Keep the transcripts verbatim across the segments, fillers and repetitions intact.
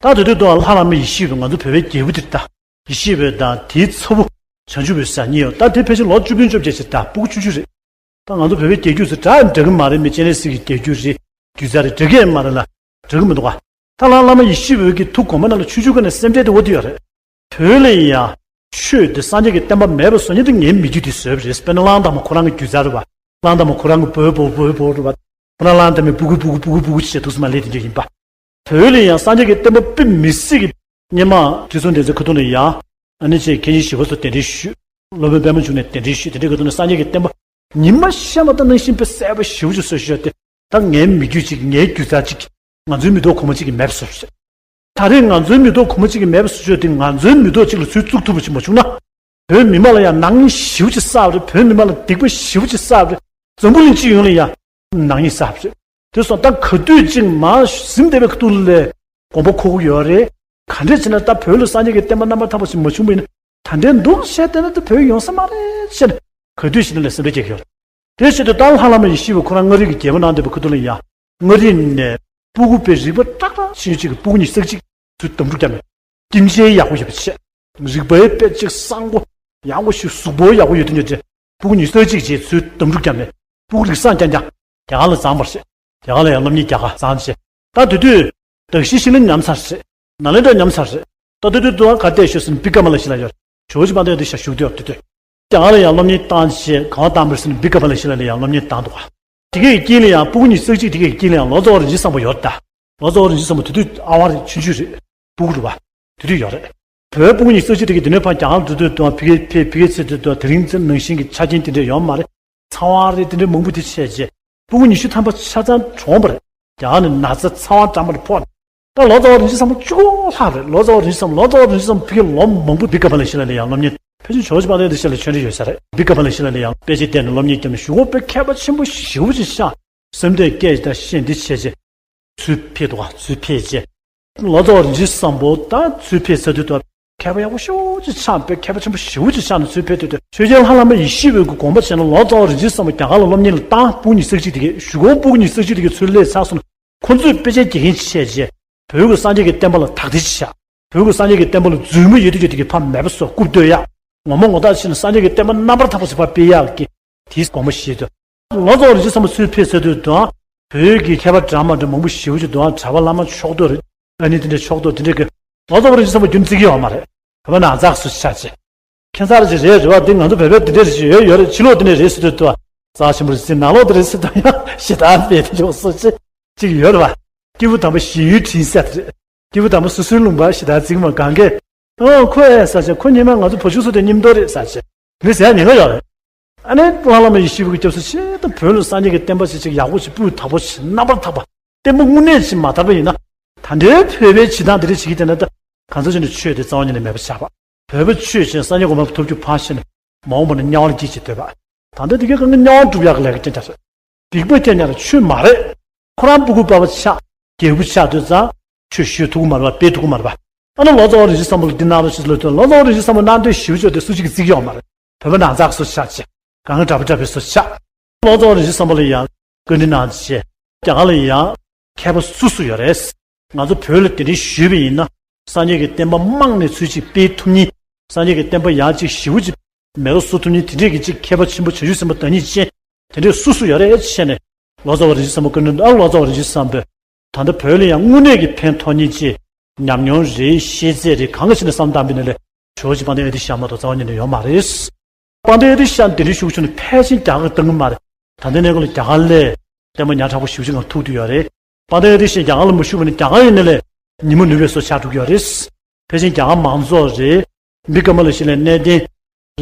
ད་དེ་དུས་དུ་ལྷ་བླ་མ་ཡེ་ཤེས་འོད། ང་ཚོ་བོད་པའི་རྒྱལ་པོ་དེ་ད་ཡེ་ཤེས་འོད་དང་དེའི་ཚ་བོ་བྱང་ཆུབ་འོད་ཟེར་གཉིས་ཡོད། ད་དེ་ཕལ་ཆེར་ལོ་བཅུ་བདུན་བཅོ་བརྒྱད་ཅིག་ད་སྤུ་གུ་ཆུང་ཆུང་རེད། ད་ང་ཚོ་བོད་པའི་རྒྱལ་རྒྱུད་ཟེར་འདྲ་འདྲ་གི་མ་རེད། མི་སྤྱན་རས་གཟིགས་ཀྱི་རྒྱལ་རྒྱུད་རེད། རྒྱུད་རྩ་རེད། འདྲ་གི་མ་རེད་ལ། འདྲ་གི་མི་འདུག་ག་ད་ལྷ་བླ་མ་ཡེ་ཤེས་འོད་ཀྱི་ཐུགས་དགོངས་པ་རྣམས་ལ་ཆུང་ཆུང་ཀ་ནས་སེམས་ཁྲལ་དེ་འོ་དེ་ཡོད་རེད། བོད་ལ་ཡང་ཆོས་དེ་སངས་རྒྱས་ཀྱི་བསྟན་པ་མེད་པ་བཟོ་མཁན་དེ་ངའི་མི་རྒྱུད་དེ་བཟོས་པ་རེད། དཔེར་ན་གླང་དར་མ་ཁོ་རང་གི་རྒྱུད་རྩ་རེད་བ། གླང་དར་མ་ཁོ་རང་གི་བོད་བོད་བོད་བོད་རེད་བ། ཁོ་རང་གླང་དར་མའི་སྤུ་གུ་སྤུ་གུ་སྤུ་གུ་སྤུ་གུ་ཅེས་འདུག་སེ་མར་སླེབས་དེ་འདྲ་ཡིན་པ། བོད་ལ་ཡང་སངས་རྒྱས་ཀྱི་བསྟན་པ་དཔེ་མི་སྲིད་ཀྱི་སྔོན་མ་རྗེ་བཙུན་བསྟན་འཛིན་ཁ་ཐུག་ནས་ཡང་ཨ་ནི་ཅེས་མཁན་ཆེན་ཞི་བ་འཚོ་གདན་འདྲེན་ཞུས། སློབ་དཔོན་པད་མ་འབྱུང་གནས་གདན་འདྲེན་ཞུས། དེ་འདྲའི་ཁ་ཐུག་ནས་སངས་རྒྱས་ཀྱི་བསྟན་པ་ཉི་མ་ཤར་མ་ཐག་ནང་བཞིན་དཔེ་གསལ་པོ་ཞེ་པོ་ཅིག་བཟོས་ཤོག་ཤོག་སྟེ། ད་ངའི་མི་རྒྱུད་ཅིག་ངའི་རྒྱུད་རྩ་ཅིག་ང་ཚོའི་མི་ཐོག་གོང་མ་ཅིག་གིས་མེད་པ་བཟོས་ཤོག་ད་རེས་ང་ཚོའི་མི་ཐོག་གོང་མ་ཅིག་གིས་མེད་པ་བཟོས་ཤོག་དེ་ང་ཚོའི་མི་ཐོག་ཅིག་ལ་ཚུར་བཙུགས་ཐུབ་པ་ཅིག་མ་བྱུང་ན། བོད་མི་མང་ལ་ཡང་ནག་ཉེས་ཞེ་པོ་ཅིག་བསགས་པ་རེད། བོད་མི་མང་ལ་སྡིག་པ་ཞེ་པོ་ཅིག་བསགས་པ་རེད། འཛམ་བུ་གླིང་སྤྱི་ཡོངས་ལ་ཡང་ནག་ཉེས་བསགས་པ་རེད། དེ་སོང་ཙང་ག་དུས་ཅིག་མར་གཟིམ་བསྡད་པའི་ཁ་ཐུག་ལ་དགོངས་པ་འཁོར་གྱི་ཡོད་རེད། ག་འདྲས་བྱས་ན་ད་བོད་ལ་སངས་རྒྱས་ཀྱི་བསྟན་པ་རྣམ་པར་དག་པ་ཞིག་མ་བྱུང་བ་ཡིན་ན། ད་འདྲའི་འདུག་བཤད་བསྡད་ན་ད་བོད་ཡོང་ས་མ་རེད་ཟེར་ནས་ག་དུས་ཤིག་ནས་ལས་སེམས་ཁྲལ་སྐྱེ་གི་ཡོད་རེད། དེ་བྱེད་དུས་ད་ལྷ་བླ་མ་ཡེ་ཤེས་པ་ཁོ་རང་མངའ་རིས་ཀྱི་རྒྱལ་པོ་གནང་བསྡད་པའི་ཁ་ཐུག་ལ་ཡང་མངའ་རིས་ནས་སྤུ་གུ་དཔེ་རིག་པ་ཏག་ཏག་ཤེས་ཡོན་ཅན་གྱི་སྤུ་གུ་ཉི་ཤུ་རྩ་གཅིག་ཚུར་དམ་ཕྲུག་བརྒྱབ་ནས་ཀྱིན་ཅེ་ཡག་པོ་ཡོད་པ་བྱས། རིག་པའི་དཔེ་གཅིག་གསར་པ་ཡག་པོ་ཞིག་གཟུགས་པོ་ཡག་པོ་ཡོད་དུས་ཉོ་ཅེས་སྤུ་གུ་ཉི་ཤུ་རྩ་གཅིག་བྱས་ཚུར་དམ་ཕྲུག་བརྒྱབ་ནས་སྤུ་གུ་རིག་གསར་རྐྱང་རྐྱང་རྒྱ་གར་ལ་བརྫངས་པ་རེད། རྒྱ་གར་ལ་ཡང་སློབ་གཉེར་རྒྱག་ག་བརྫངས་བྱས། ད་དེ་དུས་དག་ཤེས་ཤིང་ལ་ཉམས་ཚར་རེད། ནཱ་ལེནྡྲ་ཉམས་ཚར་རེད། ད་དེ་དུས་དུ་ག་བལྟས་ཤོད་ཟེར་ན་བི་ཀ་མ་ལ་ཤི་ལ་ཡོད། ཇོ་བོ་རྗེ་དཔལ་ལྡན་འདི་ཤ་བཞུགས་དུས་དེ་དུས། རྒྱ་གར་ལ་ཡང་སློབ་གཉེར་བཏང་བྱས་གང་བཏང་པར་ཟེར་ན་བི་ཀ་མ་ལ་ཤི་ལ་ལ་ཡང་སློབ་གཉེར་བཏང་འདུག་ག་དེ་གའི་དཀྱིལ་ལ་ཡང་སྤུ་གུ་ཉི་ཤུ་རྩ་གཅིག་དེ་གའི་དཀྱིལ་ལ་ཡང་ལོ་ཙཱ་བ་རིན་ཆེན་བཟང་པོ་ཡོད་ད། ལོ་ཙཱ་བ་རིན་ཆེན་བཟང་པོ་དེ་དུས་ཨ་ཝང་རེད། ཆུང་ཆུང་རེད། སྤུ་གུ་རེད་བ། དེ་དུས་ཡོད་རེད། བོད་སྤུ་གུ་ཉི་ཤུ་རྩ་གཅིག་དེ་གའི་དེ་ནས་ཕར་རྒྱ་གར་འགྲོ་དུས་དུ་ཕ་གིར་ཕེབས་ཕ་གིར་ཚེ་དུས་དུ་དེ་རིང་ཚེ་ནང་བཞིན་གྱི་ཆ་རྐྱེན་དེ་འདྲ་ཡོད་མ་རེད། ཚ་བ་རེད་དེ་འདྲའི་མང་པོ་དེ་བྱས་རྗེས་སྤུ་གུ་ཉི་ཤུ་ཐམ་པ་ཆ་ཚང་གྲོངས་པ་རེད། རྒྱ་གར་ནས་ན་ཚ་ཚ་བ་གྲང་མོ་རེ་ཕོག་ནས། ད་ལོ་ཙཱ་བ་རིན་ཆེན་བཟང་པོ་གཅིག་པོ་ལྷག་རེད། ལོ་ཙཱ་བ་རིན་ཆེན་བཟང་པོ་ལོ་ཙཱ་བ་རིན་ཆེན་བཟང་པོ་ཕ་གིར་ལོ་མང་པོ་བི་ཀ་མ་ལ་ཤི་ལ་ལ་ཡང་སློབ་གཉེར། ཕལ་ཆེར་ཇོ་བོ་རྗེ་དཔལ་ལྡན་འདི་ཤ་ལ་ཆོས་འབྲེལ་ཡོད་ས་རེད། བི་ཀ་མ་ལ་ཤི་ལ་ལ་ཡང་དཔེ་ཆ་བལྟས་ནས་སློབ་གཉེར་བརྒྱབ་ནས་གཞུག་གུ་དཔེ་མཁས་པ་ཆེན་པོ་ཞེ་པོ་ཅིག་ཤར། སེམས་དེ་སྐད་ཅིག་ད་ཤེས་འདི་བྱས་རྗེས། ཚུར་ཕེབས་འདུག་ག་ཚུར་ཕེབས་རྗེས། ལོ་ཙཱ་བ་རིན་ཆེན་བཟང་པོ་ད་ཚུར་ཕེབས་ཚར་དུས་དུ་མཁས་པ་ཡག་པོ་ཞེ་པོ་ཅིག་ཆགས། དཔེ་མཁས་པ་ཆེན་པོ་ཞེ་པོ་ཅིག་ཆགས་ནས་ཚུར་ཕེབས་དུས་དུ་ཆོས་རྒྱལ་ལྷ་བླ་མ་ཡེ་ཤེས་འོད་ཀྱི་དགོངས་པ་བཞེས་ན་ལོ་ཙཱ་བ་རིན་ཆེན་བཟང་པོ་རྒྱ་གར་ལ་སློབ་གཉེར་ལ་བཏང་། སྤུ་གུ་ཉི་ཤུ་རྩ་གཅིག་དེ་གའི་གཞུག་གུ་སྤུ་གུ་ཉི་ཤུ་རྩ་གཅིག་དེ་གའི་ཚུར་སླེབས་ཚར་སོང་ན་ཁོ་ཚོས་དཔེ་ཆ་དགེ་རྒན་བྱས་རྗེས་བོད་ཀྱི་སངས་རྒྱས་ཀྱི་བསྟན་པ་ལ་དག་ཐེར་ཅིག་བྱ། བོད་ཀྱི་སངས་རྒྱས་ཀྱི་བསྟན་པ་ལ་རྫུན་མ་ཡོད་དུས་ཡོད་དུས་ཀྱི་ཕར་མེད་པ་བཟོ་རྐུབ་བརྡོལ་ཡག་ངོ་མ་ངོ་ཐག་ཆོད་ནས་སངས་རྒྱས་ཀྱི་བསྟན་པ་རྣམ་པར་དག་པ་ཞིག་ཕར་སྤེལ་ཡག་གི་དེའི་དགོངས་པ་བཞེས་དུས། ལོ་ཙཱ་བ་རིན་ཆེན་བཟང་པོ་ཚུར་ཕེབས་ཚར་དུས་དུའང་བོད་ཀྱི་མཁས་པ་འདྲ་མ་འདྲ་མང་པོ་ཞེ་པོ་ཅིག་འདུག་ཨང་། གྲྭ་པ་བླ་མ་ཕྱོགས་གཏོགས་རེད། ཨ་ནི་དེ་འདྲའི་ཕྱོགས་གཏོགས་དེ་འདྲའི་གི་ལོ་ཙཱ་བ་རིན་ཆེན་བཟང་པོ་རྒྱུན་བརྩི་གི་ཡོད་མ་རེད། བོད་པ་ནང་ཚགས་སུ་ཆགས་ཅིག་ཁྱད་མཚར་ཅིག་རེད། རེད་བ། འདི་ང་ཚོ་བོད་པའི་དེ་འདྲ་རེད་ཅིག་ཡོད་ཡོད་རེད། ཕྱི་ལོགས་དེ་འདྲ་རེད་ཟེར་དུས་དུ་རྩ་ཆེན་པོ་རེད་ཟེར། ནང་ལོགས་དེ་རེད་ཟེར་དུས་ཡང་ཞེ་དྲག་པའི་དེ་འདྲ་བཟོ་ཅིག་ཅིག་ཡོད་རེད་བ། སྐྱེས་བུ་དམ་པ་གཞན་ཡུལ་དྲིན་གསལ་དེ་རེད། སྐྱེས་བུ་དམ་པ་སོ་སོའི་ལུང་པ་ཞེ་དྲག་བརྩི་གི་མ། གང་གས་ཨོ་ཁོ་ཨེ་ཟེར་བྱས། ཁོ་ཉི་མ་ང་ཚོ་བུ་ཆུང་ཚོ་དེ་མཉམ་དུ་རེད་ཟེར་བྱས་མི་ཟེར་ཉེན་ཁ་ཡོད་རེད། ཨ་ནི་བླ་བླ་མ་ཡེ་ཤེས་འོད་ཀྱི་སྐྱབས་སུ་མཆི། ད་བོད་ལ་སངས་རྒྱས་ཀྱི་བསྟན་པ་ཞིག་ཅིག་ཡག་པོ་ཞིག་སྤུས་དག་པོ་ཞིག་རྣམ་པར་དག་པ་བསྟན་པ་དངོས་གནས་ཞིག་མ་དར་བ་ཡིན་ན། ད་ལྟའི་བོད་པའི་བྱེད་སྟངས་འདི་འདྲ་བྱེད་ཀྱི་བསྡད་ན་ད་གང་ཟག་ཅིག་ནས་ཆོས་དེ་རྩ་བ་ཉིད་ནས་མེད་པ་ཆགས་པ། བོད་པ་ཆོས་བྱས་སངས་རྒྱས་གོ་འཕང་ཐོབ་རྒྱུ་ཕར་བཞག་ནས་མ་འོངས་པ་ན་དམྱལ་བ་ལ་སྐྱེ་ཅིག་འདོད་པ། ད་ལྟ་འདི་གའི་སྒང་ག་དམྱལ་བ་སྒྲུབ་ཡག་གི་ལས་ཀ་སྐྱོན་ཆགས་སོང་། སྡིག་པ་སྐྱོན་ཡག་ལ་ཆོས་མ་རེད། ཁོ་རང་སྤུ་གུ་པ་ཕ་ཆགས། རྒྱལ་པོ་ཆགས་དུས་ཙང་ཆོས་ཞུ་ཐུབ་ཀྱི་མ་རེད་པ། སྤེལ་ཐུབ་ཀྱི་མ་རེད་པ། ཨ་ནི་ལོ་ཙཱ་བ་རིན་ཆེན་བཟང་པོ་ལ་འདི་གནང་རོགས་ཞེས་ལབ་དུས་ལོ་ཙཱ་བ་རིན་ཆེན་བཟང་པོ་གནང་འདོད་ཞེ་པོ་ཅིག་ཡོད་དེ་སུ་གཅིག་གིས་བརྩི་གི་ཡོད་མ་རེད། བོད་པ་ནང་ཚགས་སུ་ཆགས་ཅིག་གང་ག་གྲྭ་པ་གྲྭ་པའི་སུ་ཆགས། ལོ་ཙཱ་བ་རིན་ཆེན་བཟང་པོ་ལ་ཡང་བཀའ་འདྲི་གནང་བྱས། རྒྱ་གར་ལ་ཡང་མཁས་པ་སུ་སུ་ཡོད་རེད། ང་ཚོ་བོད་ལ་དེ་འདྲའི་ཞུས་པ་ཡིན་ན། སངས་རྒྱས་ཀྱི་བསྟན་པ་རྨང་ནས་ཚུར་ཅིག་སྤེལ་ཐུབ་མཁན། སངས་རྒྱས་ཀྱི་བསྟན་པ་ཡང་ཅིག་ཞེ་པོ་ཅིག་མེ་རོ་བཟོ་ཐུབ་མཁན་དེ་འདྲས་ཀྱི་ཅིག་མཁས་པ་ཆེན་པོ་བྱང་ཆུབ་སེམས་དཔའ་བདག་ཉིད་ཅན་དེ་འདྲས་སུ་སུ་ཡོད་རེད་བྱས་ནས། ལོ་ཙཱ་བ་རིན་ཆེན་བཟང་པོ་བཀའ་འདྲི་ཨ་ལོ་ཙཱ་བ་རིན་ཆེན་བཟང་པོས་ད་ལྟ་བོད་ལ་ཡང་དངོས་གནས་ཀྱི་ཕན་ཐོགས་མཁན་ཅིག་ཉམས་མྱོང་རེད། ཤེས་ཚད་རེད། གང་ག་ཕྱིན་ནས་བསམ་བཏང་པ་ཡིན་ན་ལས། ཇོ་བོ་རྗེ་དཔལ་ལྡན་ཨ་ཏི་ཤ་མ་གཏོགས་རྩ་བ་ཉིད་ནས་ཡོད་མ་རེད། དཔལ་ལྡན་ཨ་ཏི་ཤ་འདི་འདྲའི་ཤུགས་ཆུང་ནས་ཕལ་ཆེར་རྒྱ་གར་བཏང་གི་མ་རེད། ད་ལྟའི་གནས་སྐབས་ལ་རྒྱ་གར་ལས་བསྟན་པ་ཉག་ཕྲ་པོ་ཞེ་པོ་ཅིག་ངང་ཐུག་བསྡད་ཡོད་རེད། དཔལ་ལྡན་ཨ་ཏི་ཤ་རྒྱ་གར་ལ་མ་བཞུགས་པ་ན་རྒྱ་གར་ཡིན་ན་ལས་ཉིན་མོ་ནུབ་པའི་བཟོ་ཆགས་འགྲོ་གི་ཡོད་རེད། ཕལ་ཆེར་རྒྱ་གར་མང་ཚོགས་རེད། བི་ཀ་མ་ལ་ཤི་ལའི་གནས་བརྟན་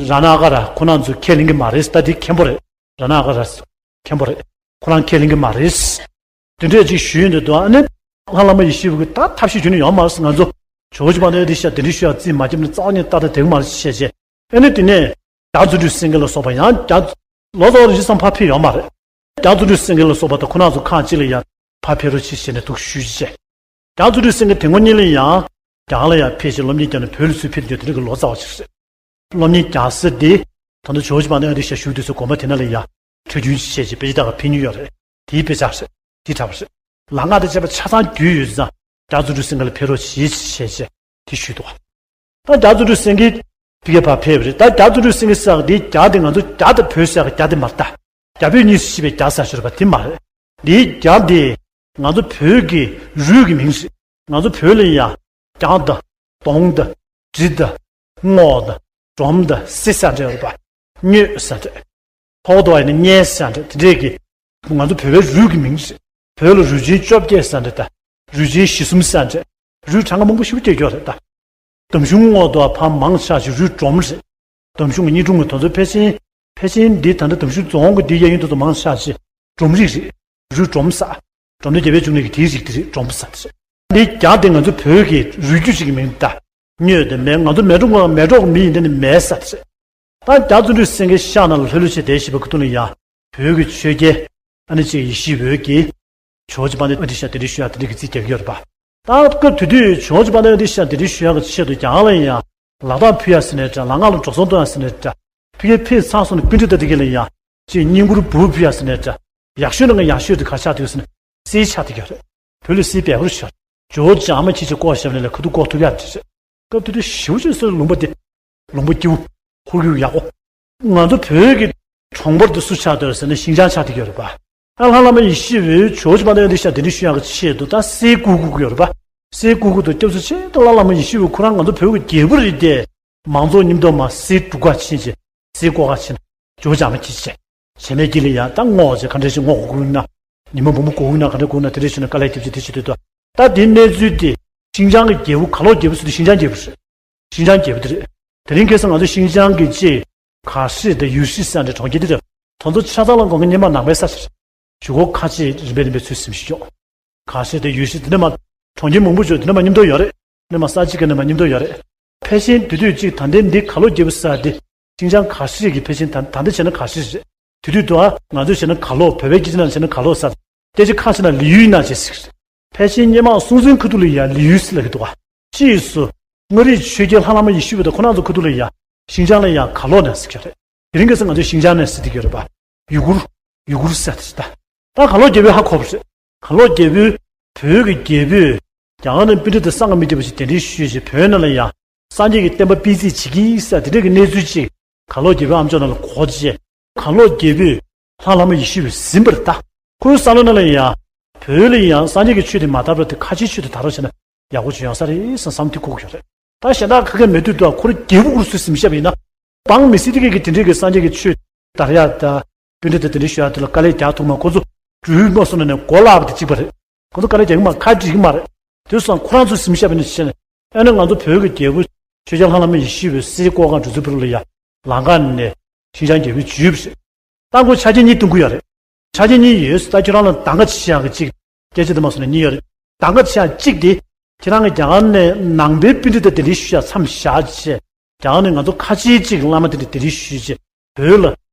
ར་ན་ཀ་ར་ཁོ་རང་ཚོ་ཁས་ལེན་གྱི་མ་རེད། ད་འདི་མཁན་པོ་རེད། ར་ན་ཀ་ར་མཁན་པོ་རེད། ཁོ་རང་ཁས་ལེན་གྱི་མ་རེད། དེ་འདྲས་ཅིག་ཞུས་ཡོང་དུས་དུ་ཨ་ནི་ལྷ་བླ་མ་ཡེ་ཤེས་འོད་ཀྱིས་ད་ཐབས་ཤེས་ཁྱོན་ནས་ཡོད་མ་རེད། ང་ཚོ་ཇོ་བོ་རྗེ་དཔལ་ལྡན་ཨ་ཏི་ཤ་དེ་འདྲའི་ཞུ་ཡག་རྩིས་མ་བརྒྱབ་ན་རྩ་བ་ཉིད་ཏག་ཏག་བསྡད་ཀྱི་མ་རེད་ཅེས་བཤད་བྱས། ཨ་ནི་དེ་ནས་རྒྱ་མཚོ་སྤྲུལ་སེང་གེ་ལ་སོགས་པ་ཡང་རྒྱ་ལོ་ཙཱ་བ་རིན་ཆེན་བཟང་པོ་ཕར་ཕེབས་ཡོད་མ་རེད། རྒྱ་མཚོ་སྤྲུལ་སེང་གེ་ལ་སོགས་པ་དང་ཁོ་རང་ཚོ་ཁག་ཅིག་ལ་ཡང་ཕར་ཕེབས་རོགས་བྱེད་ཞེས་ནས་འདུག་ཞུས་བྱས། རྒྱ་མཚོ་སྤྲུལ་སེང་གེ་དེ་སྔོན་ཉིད་ལ་ཡང་རྒྱ་གར་ལ་ཡང་ཕེབས་ཤིང་སློབ་གཉེར་བརྒྱབ་ནས་བོད་ལ་ཚུར་ཕེབས་དུས་དེ་འདྲ་གི་ལོ་ཙཱ་བ་ཞིག་རེད། སློབ་གཉེར་རྒྱག་ས་དེ་ད་ལྟ་ཇོ་བོ་རྗེ་དཔལ་ལྡན་ཨ་ཏི་ཤ་བཞུགས་དུས་སུ་དགོན་པ་དེ་ན་ལ་ཡང་ཁྲིད་རྒྱུན་བྱས་ཀྱི་དཔེ་ཆ་ལྟ་ག་ཕེབས་མྱོང་ཡོད་རེད། དེའི་དཔེ་ཆ་རེད། དེའི་གྲྭ་པ་རེད། ལམ་ཁ་དང་བཅས་པ་ཆ་ཚང་བརྒྱུད་ཡོད་ཙང་ རྒྱ་རྫུ་འཕྲུལ་སེང་གེ་ལ་ཕེབས་རོགས་བྱེད་ཅེས་བྱས་བྱས་དེ་ཞུས་འདུག་ད་རྒྱ་རྫུ་འཕྲུལ་སེང་གེ་ཕ་གིར་ཕར་ཕེབས་པ་རེད། ད་རྒྱ་རྫུ་འཕྲུལ་སེང་གེ་ཟེར་ཡག་དེ་རྒྱ་དེ་ང་ཚོ་རྒྱ་དང་བོད་ཟེར་ཡག་རྒྱ་དེ་མ་རེད་ད། རྒྱ་བོད་གཉིས་སུ་ཕྱེ་བའི་རྒྱ་ཟེར་ཞོར་བ་དེ་མ་རེད། དེའི་རྒྱ་དེ་ང་ཚོ་བོད་ཀྱི་རུས་ཀྱི་མིང་རེད། ང་ཚོ་བོད་ལ་ཡང་རྒྱ་དང་གདོང་དང་འབྲི་དང་རྔོག་དང་སྒྲོམ་དང་སེ་ཟེར་འདྲ་ཡོད་རེད་པ། སྨྱོས་ཟེར་འདྲ། ཧོ་དོ་ཡིན་ན་སྨྱོས་ཟེར་འདྲ་དེ་འདྲས་ཀྱི་ང་ཚོ་བོད་པའི་རུས་ཀྱི་མིང་རེད། བོད་ལ་རུས་ཆེན་བཅོ་བརྒྱད་ཟེར་འདྲ་དང་རུས་ཆེན་བཞི་གསུམ་ཟེར་འདྲ་རུས་གྲངས་ཀ་མང་པོ་ཞེ་པོ་སྐྱེ་རྒྱུ་རེད་ད། འདམ་གཞུང་རྔོག་དོ་ཕར་མང་ཆེ་ཞིག་རུས་སྒྲོམ་རེད། འདམ་གཞུང་གི་གཉིས་སྒྲུང་གི་དོན་ཚོ་ཕལ་ཆེར་ཕལ་ཆེར་འདི་ད་ལྟ་འདམ་གཞུང་རྫོང་གི་འདི་གཡས་གཡོན་དུ་མང་ཆེ་ཞིག་སྒྲོམ་རིགས་རེད། རུས་སྒྲོམ་ཟེར། སྒྲོམ་སྟེ་རྒྱལ་བའི་འབྱུང་གནས་ཀྱི་དེའི་རིགས་དེ་རེད་སྒྲོམ་ཟེར་དེ་རེད། འདི་རྒྱ་དེ་ང་ཚོ་བོད་ཀྱི་རུས་རྒྱུད་ཅིག་གི་མིང་ད། སྨྱོས་དེ་མེད་ང་ཚོ་མལ་གྲོ་མལ་གྲོ་གི་མི་ཡིན་དེ་ནི་མེད་ཟེར་དེ་རེད། ད་རྒྱ་རྫུ་འཕྲུལ་སེང་གེ་ཤར་ནང་ལ་ལྷོད་ལྷོད་བྱས་བསྡད་བཞིན་པ་ཁུ་ཐུག་ལ་ཡ། བོད་ཀྱི་ཆོས་རྒྱལ་ཨ་ནི་གཅིག་ཡེ་ཤེས་འོད་ཀྱིས། ཇོ་བོ་རྗེ་དཔལ་ལྡན་ཨ་ཏི་ཤ་གདན་འདྲེན་ཞུ་ཡག་དེ་འདྲ་གི་རྩིས་རྒྱག་གི་ཡོད་རེད་པ། ད་སྐབས་དེ་དུས་ཇོ་བོ་རྗེ་དཔལ་ལྡན་ཨ་ཏི་ཤ་གདན་འདྲེན་ཞུ་ཡག་གི་ཆེད་དུ་རྒྱ་གར་ལ་ཡང་ལག་རྟགས་ཕུལ་ཡག་ཟེར་ནའི་འདྲ་ལམ་ཁ་ལ་འགྲོ་སོང་གཏོང་ཡག་ཟེར་ནའི་འདྲ། ཕ་གིར་ཕེབས་ཚར་སོང་ནས་པཎྜི་ཏ་དེ་ག་ལ་ཡང་ཅིག་བསྙེན་བཀུར་འབུལ་ཕུལ་ཡག་ཟེར་ནའི་འདྲ། ཡག་ཤོས་ནང་གི་ཡག་ཤོས་དེ་ག་ཆགས་འདུག་ཟེར་ན་གསེར་ཆགས་བསྡད་ཀྱི་ཡོད་རེད། བོད་ལ་གསེར་འབེལ་པོ་རེད་ཤག་ཇོ་བོ་རྗེ་ཨ་མ་ཁྱེད་ཀྱིས་བསྐོར་བཞག་ནས་ལ་ཁ་ཐུག་བསྐོར་ཐུབ་ཡག་རེད། སྐབས་དེ་དུས་ཞེ་པོ་ཅིག་སོ་ལུང་པ་དེ། ལུང་པ་སྐྱིད་པོ། ཧོལ་རྒྱུག་ཡག་པོ། ང་ཚོ་བོད་ཀྱི་གྲོང་པར་དུ་སུ་ཆགས་འདུག་ཟེར་ན་ཤིང་ཅང་ཆགས་བསྡད་ཀྱི་ཡོད་རེད་པ། ཨ་ལྷ་བླ་མ་ཡེ་ཤེས་འོད་ཇོ་བོ་རྗེ་དཔལ་ལྡན་ཨ་ཏི་ཤ་གདན་འདྲེན་ཞུ་ཡག་གི་ཆེད་དུ་ད་གསེར་བསྐུར་བསྐུར་གྱི་ཡོད་རེད་པ། གསེར་བསྐུར་བསྐུར་དུ་སྐྱབས་སུ་མཆི་ད་ལྷ་བླ་མ་ཡེ་ཤེས་འོད་ཁོ་རང་ང་ཚོ་བོད་ཀྱི་རྒྱལ་པོ་རེད་དེ། མང་ཚོགས་མཉམ་དུ་མར་གསེར་སྒྲུག་ག་ཕྱིན་ཅིག་གསེར་བསྐོར་ག་ཕྱིན། ཇོ་བོ་རྗེ་ཨ་མ་ཁྱེད་ཀྱིས་བྱས། བྱེ་མའི་དཀྱིལ་ལ་ཡང་ད་རྔོག་ཅིག་ག་འདྲ་ཞིག་རྔོག་དགོས་ན། ཉི་མ་འབུམ་པ་འགོར་ན་ག་འདྲ་འགོར་ན་དེ་འདྲ་ཞིག་ན་དཀའ་ལས་རྒྱབ་ཅིག་དེ་བྱེད་དུས་ད། ད་དེའི་གནས་ཚུལ་དེ་ཤིང་ཅང་གི་རྒྱལ་པོ་གར་ལོག་རྒྱལ་པོ་ཟེར་དུས་ཤིང་ཅང་རྒྱལ་པོ་རེད། ཤིང་ཅང་རྒྱལ་པོ་དེ་རེད། དེ་རིང་ཁ་སང་ང་ཚོ་ཤིང་ཅང་གི་ཅིག་གར་ཧྲི་དང་ཡུལ་ཧྲི་ཟེར་འདྲ་གྲོང་ཁྱེར་དེ་རེད། དེ་ཚོ་ཆ་ཚང་ལ་དགོན་ཁ་སྔོན་མ་ནང་པའི་ས་ཆ་རེད། ཇུས་འགོད་ཁ་ཆེ་རིམ་པས་རིམ་པས་ཚུར་ཟིན་ཞིག་ཡོང་། གར་ཧྲི་དང་ཡུལ་ཧྲི་དེ་འདྲ་མ། གྲོང་ཁྱེར་མང་པོ་བྱུང་དེ་འདྲ་མ་མཉམ་དུ་ཡོད་རེད། འདྲ་མ་ས་གཅིག་གི་འདྲ་མ་མཉམ་དུ་ཡོད་རེད། ཕལ་ཆེར་དེ་དུས་གཅིག་ད་ལྟའི་འདི་གར་ལོག་རྒྱལ་པོ་ས་དེ། ཤིང་ཅང་གར་ཧྲི་གི་ཕལ་ཆེར་ད་ད་ལྟ་བྱས་ན་གར་ཧྲི་རེད། དེ་དུས་དུ་ཨ་ང་ཚོས་བྱས་ན་གར་ལོག་བོད་པའི་སྐད་ཆ་ནང་བྱས་ན་གར་ལོག་ས། སྐད་ཆ་ཁ་ཆེ་ན་ལི་ཡུལ་ན་ཅེས་ཟེར། ཕལ་ཆེར་སྔོན་མ་སྲོང་བཙན་ཁ་ཐུག་ལ་ཡ་ལི་ཡུལ་ཟེར་ལབ་ཀྱི་འདུག་ག་ཕྱིས་སུ་མངའ་རིས་ཆོས་རྒྱལ་ལྷ་བླ་མ་ཡེ་ཤེས་འོད་དང་ཁོ་རང་ཚོ་ཁ་ཐུག་ལ་ཡ་ཤིང་ཅང་ལ་ཡ་གར་ལོག་ནས་ཟེར་གྱི་རེད། དེ་རིང་ཁ་སང་ང་ཚོས་ཤིང་ཅང་ནས་ཟེར་བསྡད་ཀྱི་ཡོད་རེད་པ། ཡུ་གུར། ཡུ་གུར་ཟེར་ད། ད་གར་ལོག་རྒྱལ་པོས་ཧ་གོ་བ་རེད། གར་ལོག་རྒྱལ་པོས་བོད་ཀྱི་རྒྱལ་པོས་རྒྱ་གར་ནས་པཎྜི་ཏ་སངས་རྒྱས་མི་ཐུབ་པ་ཞིག་གདན་འདྲེན་ཞུས་ཤིང་བོད་ནང་ལ་ཡང་སངས་རྒྱས་ཀྱི་བསྟན་པ་སྤེལ་རྩིས་བྱེད་ཀྱི་ཡིན་ཟེར་དེ་འདྲ་གི་གནས་ཚུལ་ཅིག་གར་ལོག་རྒྱལ་པོའི་ཨམ་ཅོག་ནང་ལ་གོ་རྗེས། གར་ལོག་རྒྱལ་པོས་ལྷ་བླ་མ་ཡེ་ཤེས་འོད་ཟིན་པ་རེད་ད། ཁོའི་བསམ་བློ་ནང་ལ་ཡང་། བོད་ལ་ཡང་སངས་རྒྱས་ཀྱི་ཆོས་དེ་མ་དར་བར་དུ་ཁ་ཆེའི་ཆོས་དེ་དར་རོགས་བྱས་ན་ཡག་པོ་ཅིག་ཡོང་ས་རེད་བསམ་བསམ་དེ་ཁུག་ཡོད་རེད། ད་གཞན་དག་ག་གེ་མེད་དུས་དུ་ཁོ་རང་རྒྱལ་པོ་སྐུ་རུ་ཚུར་ཟིན་བཞག་པ་ཡིན་ན། འབངས་མི་སེར་དེ་གས་ཀྱིས་དེ་འདྲའི་གི་སངས་རྒྱས་ཀྱི་ཆོས་དར་ཡག་དང་། པཎྜི་ཏ་དེ་འདྲའི་ཞུ་ཡག་དེ་ལ་དཀའ་ལས་རྒྱག་ཐུབ་མ། ཁོ་ཚོ་འགྲུལ་མ་སོང་ན་ནས་མགོ་བརླག་པ་དེ་གཅིག་པ་རེད། ཁོ་ཚོ་དཀའ་ལས་རྒྱག་གི་མ་རེད། ཁ་འབྲལ་གི་མ་རེད། དེ་སོང་ཁོ་རང་ཚོ་ཟིན་བཞག་པ་ཡིན་ན་བྱས་ནས། ཨ་ནི་ང་ཚོ་བོད་ཀྱི་རྒྱལ་པོ་ཆོས་རྒྱལ་ལྷ་བླ་མ་ཡེ་ཤེས་འོད་གསེར་བསྐོར་གང་འགྲོ་ཚུལ་བོད་ལ་ཡ་ལམ་ཁ་ནས་ཤིང་ཅང་རྒྱལ་པོའི་བརྒྱུད་པ་རེད། ད་ཁོ་ཆ་རྐྱེན་གཉིས་སྟོན་གྱི་ཡོད་རེད། ཆ་རྐྱེན་གཉིས་ཡོད་ད་ཁྱོད་རང་ལ་གདམ་ག་བྱེད་ཡག་གི་གཅིག་སྐད་ཆ་དེ་མ་སོང་ནས་གཉིས་ཡོད་རེད། གདམ་ག་བྱེད་ཡག་གཅིག་དེ། ཁྱེད་རང་གི་རྒྱ་གར་ནས་ནང་པའི་པཎྜི་ཏ་གདན་འདྲེན་ཞུ་ཡག་མཚམས་བཞག་བྱས། རྒྱ་གར་ནས་ང་ཚོ་ཁ་ཆེའི་གཅིག་བླ་མ་དེ་འདྲ་གདན་འདྲེན་ཞུས་བྱས་བོད་ལ་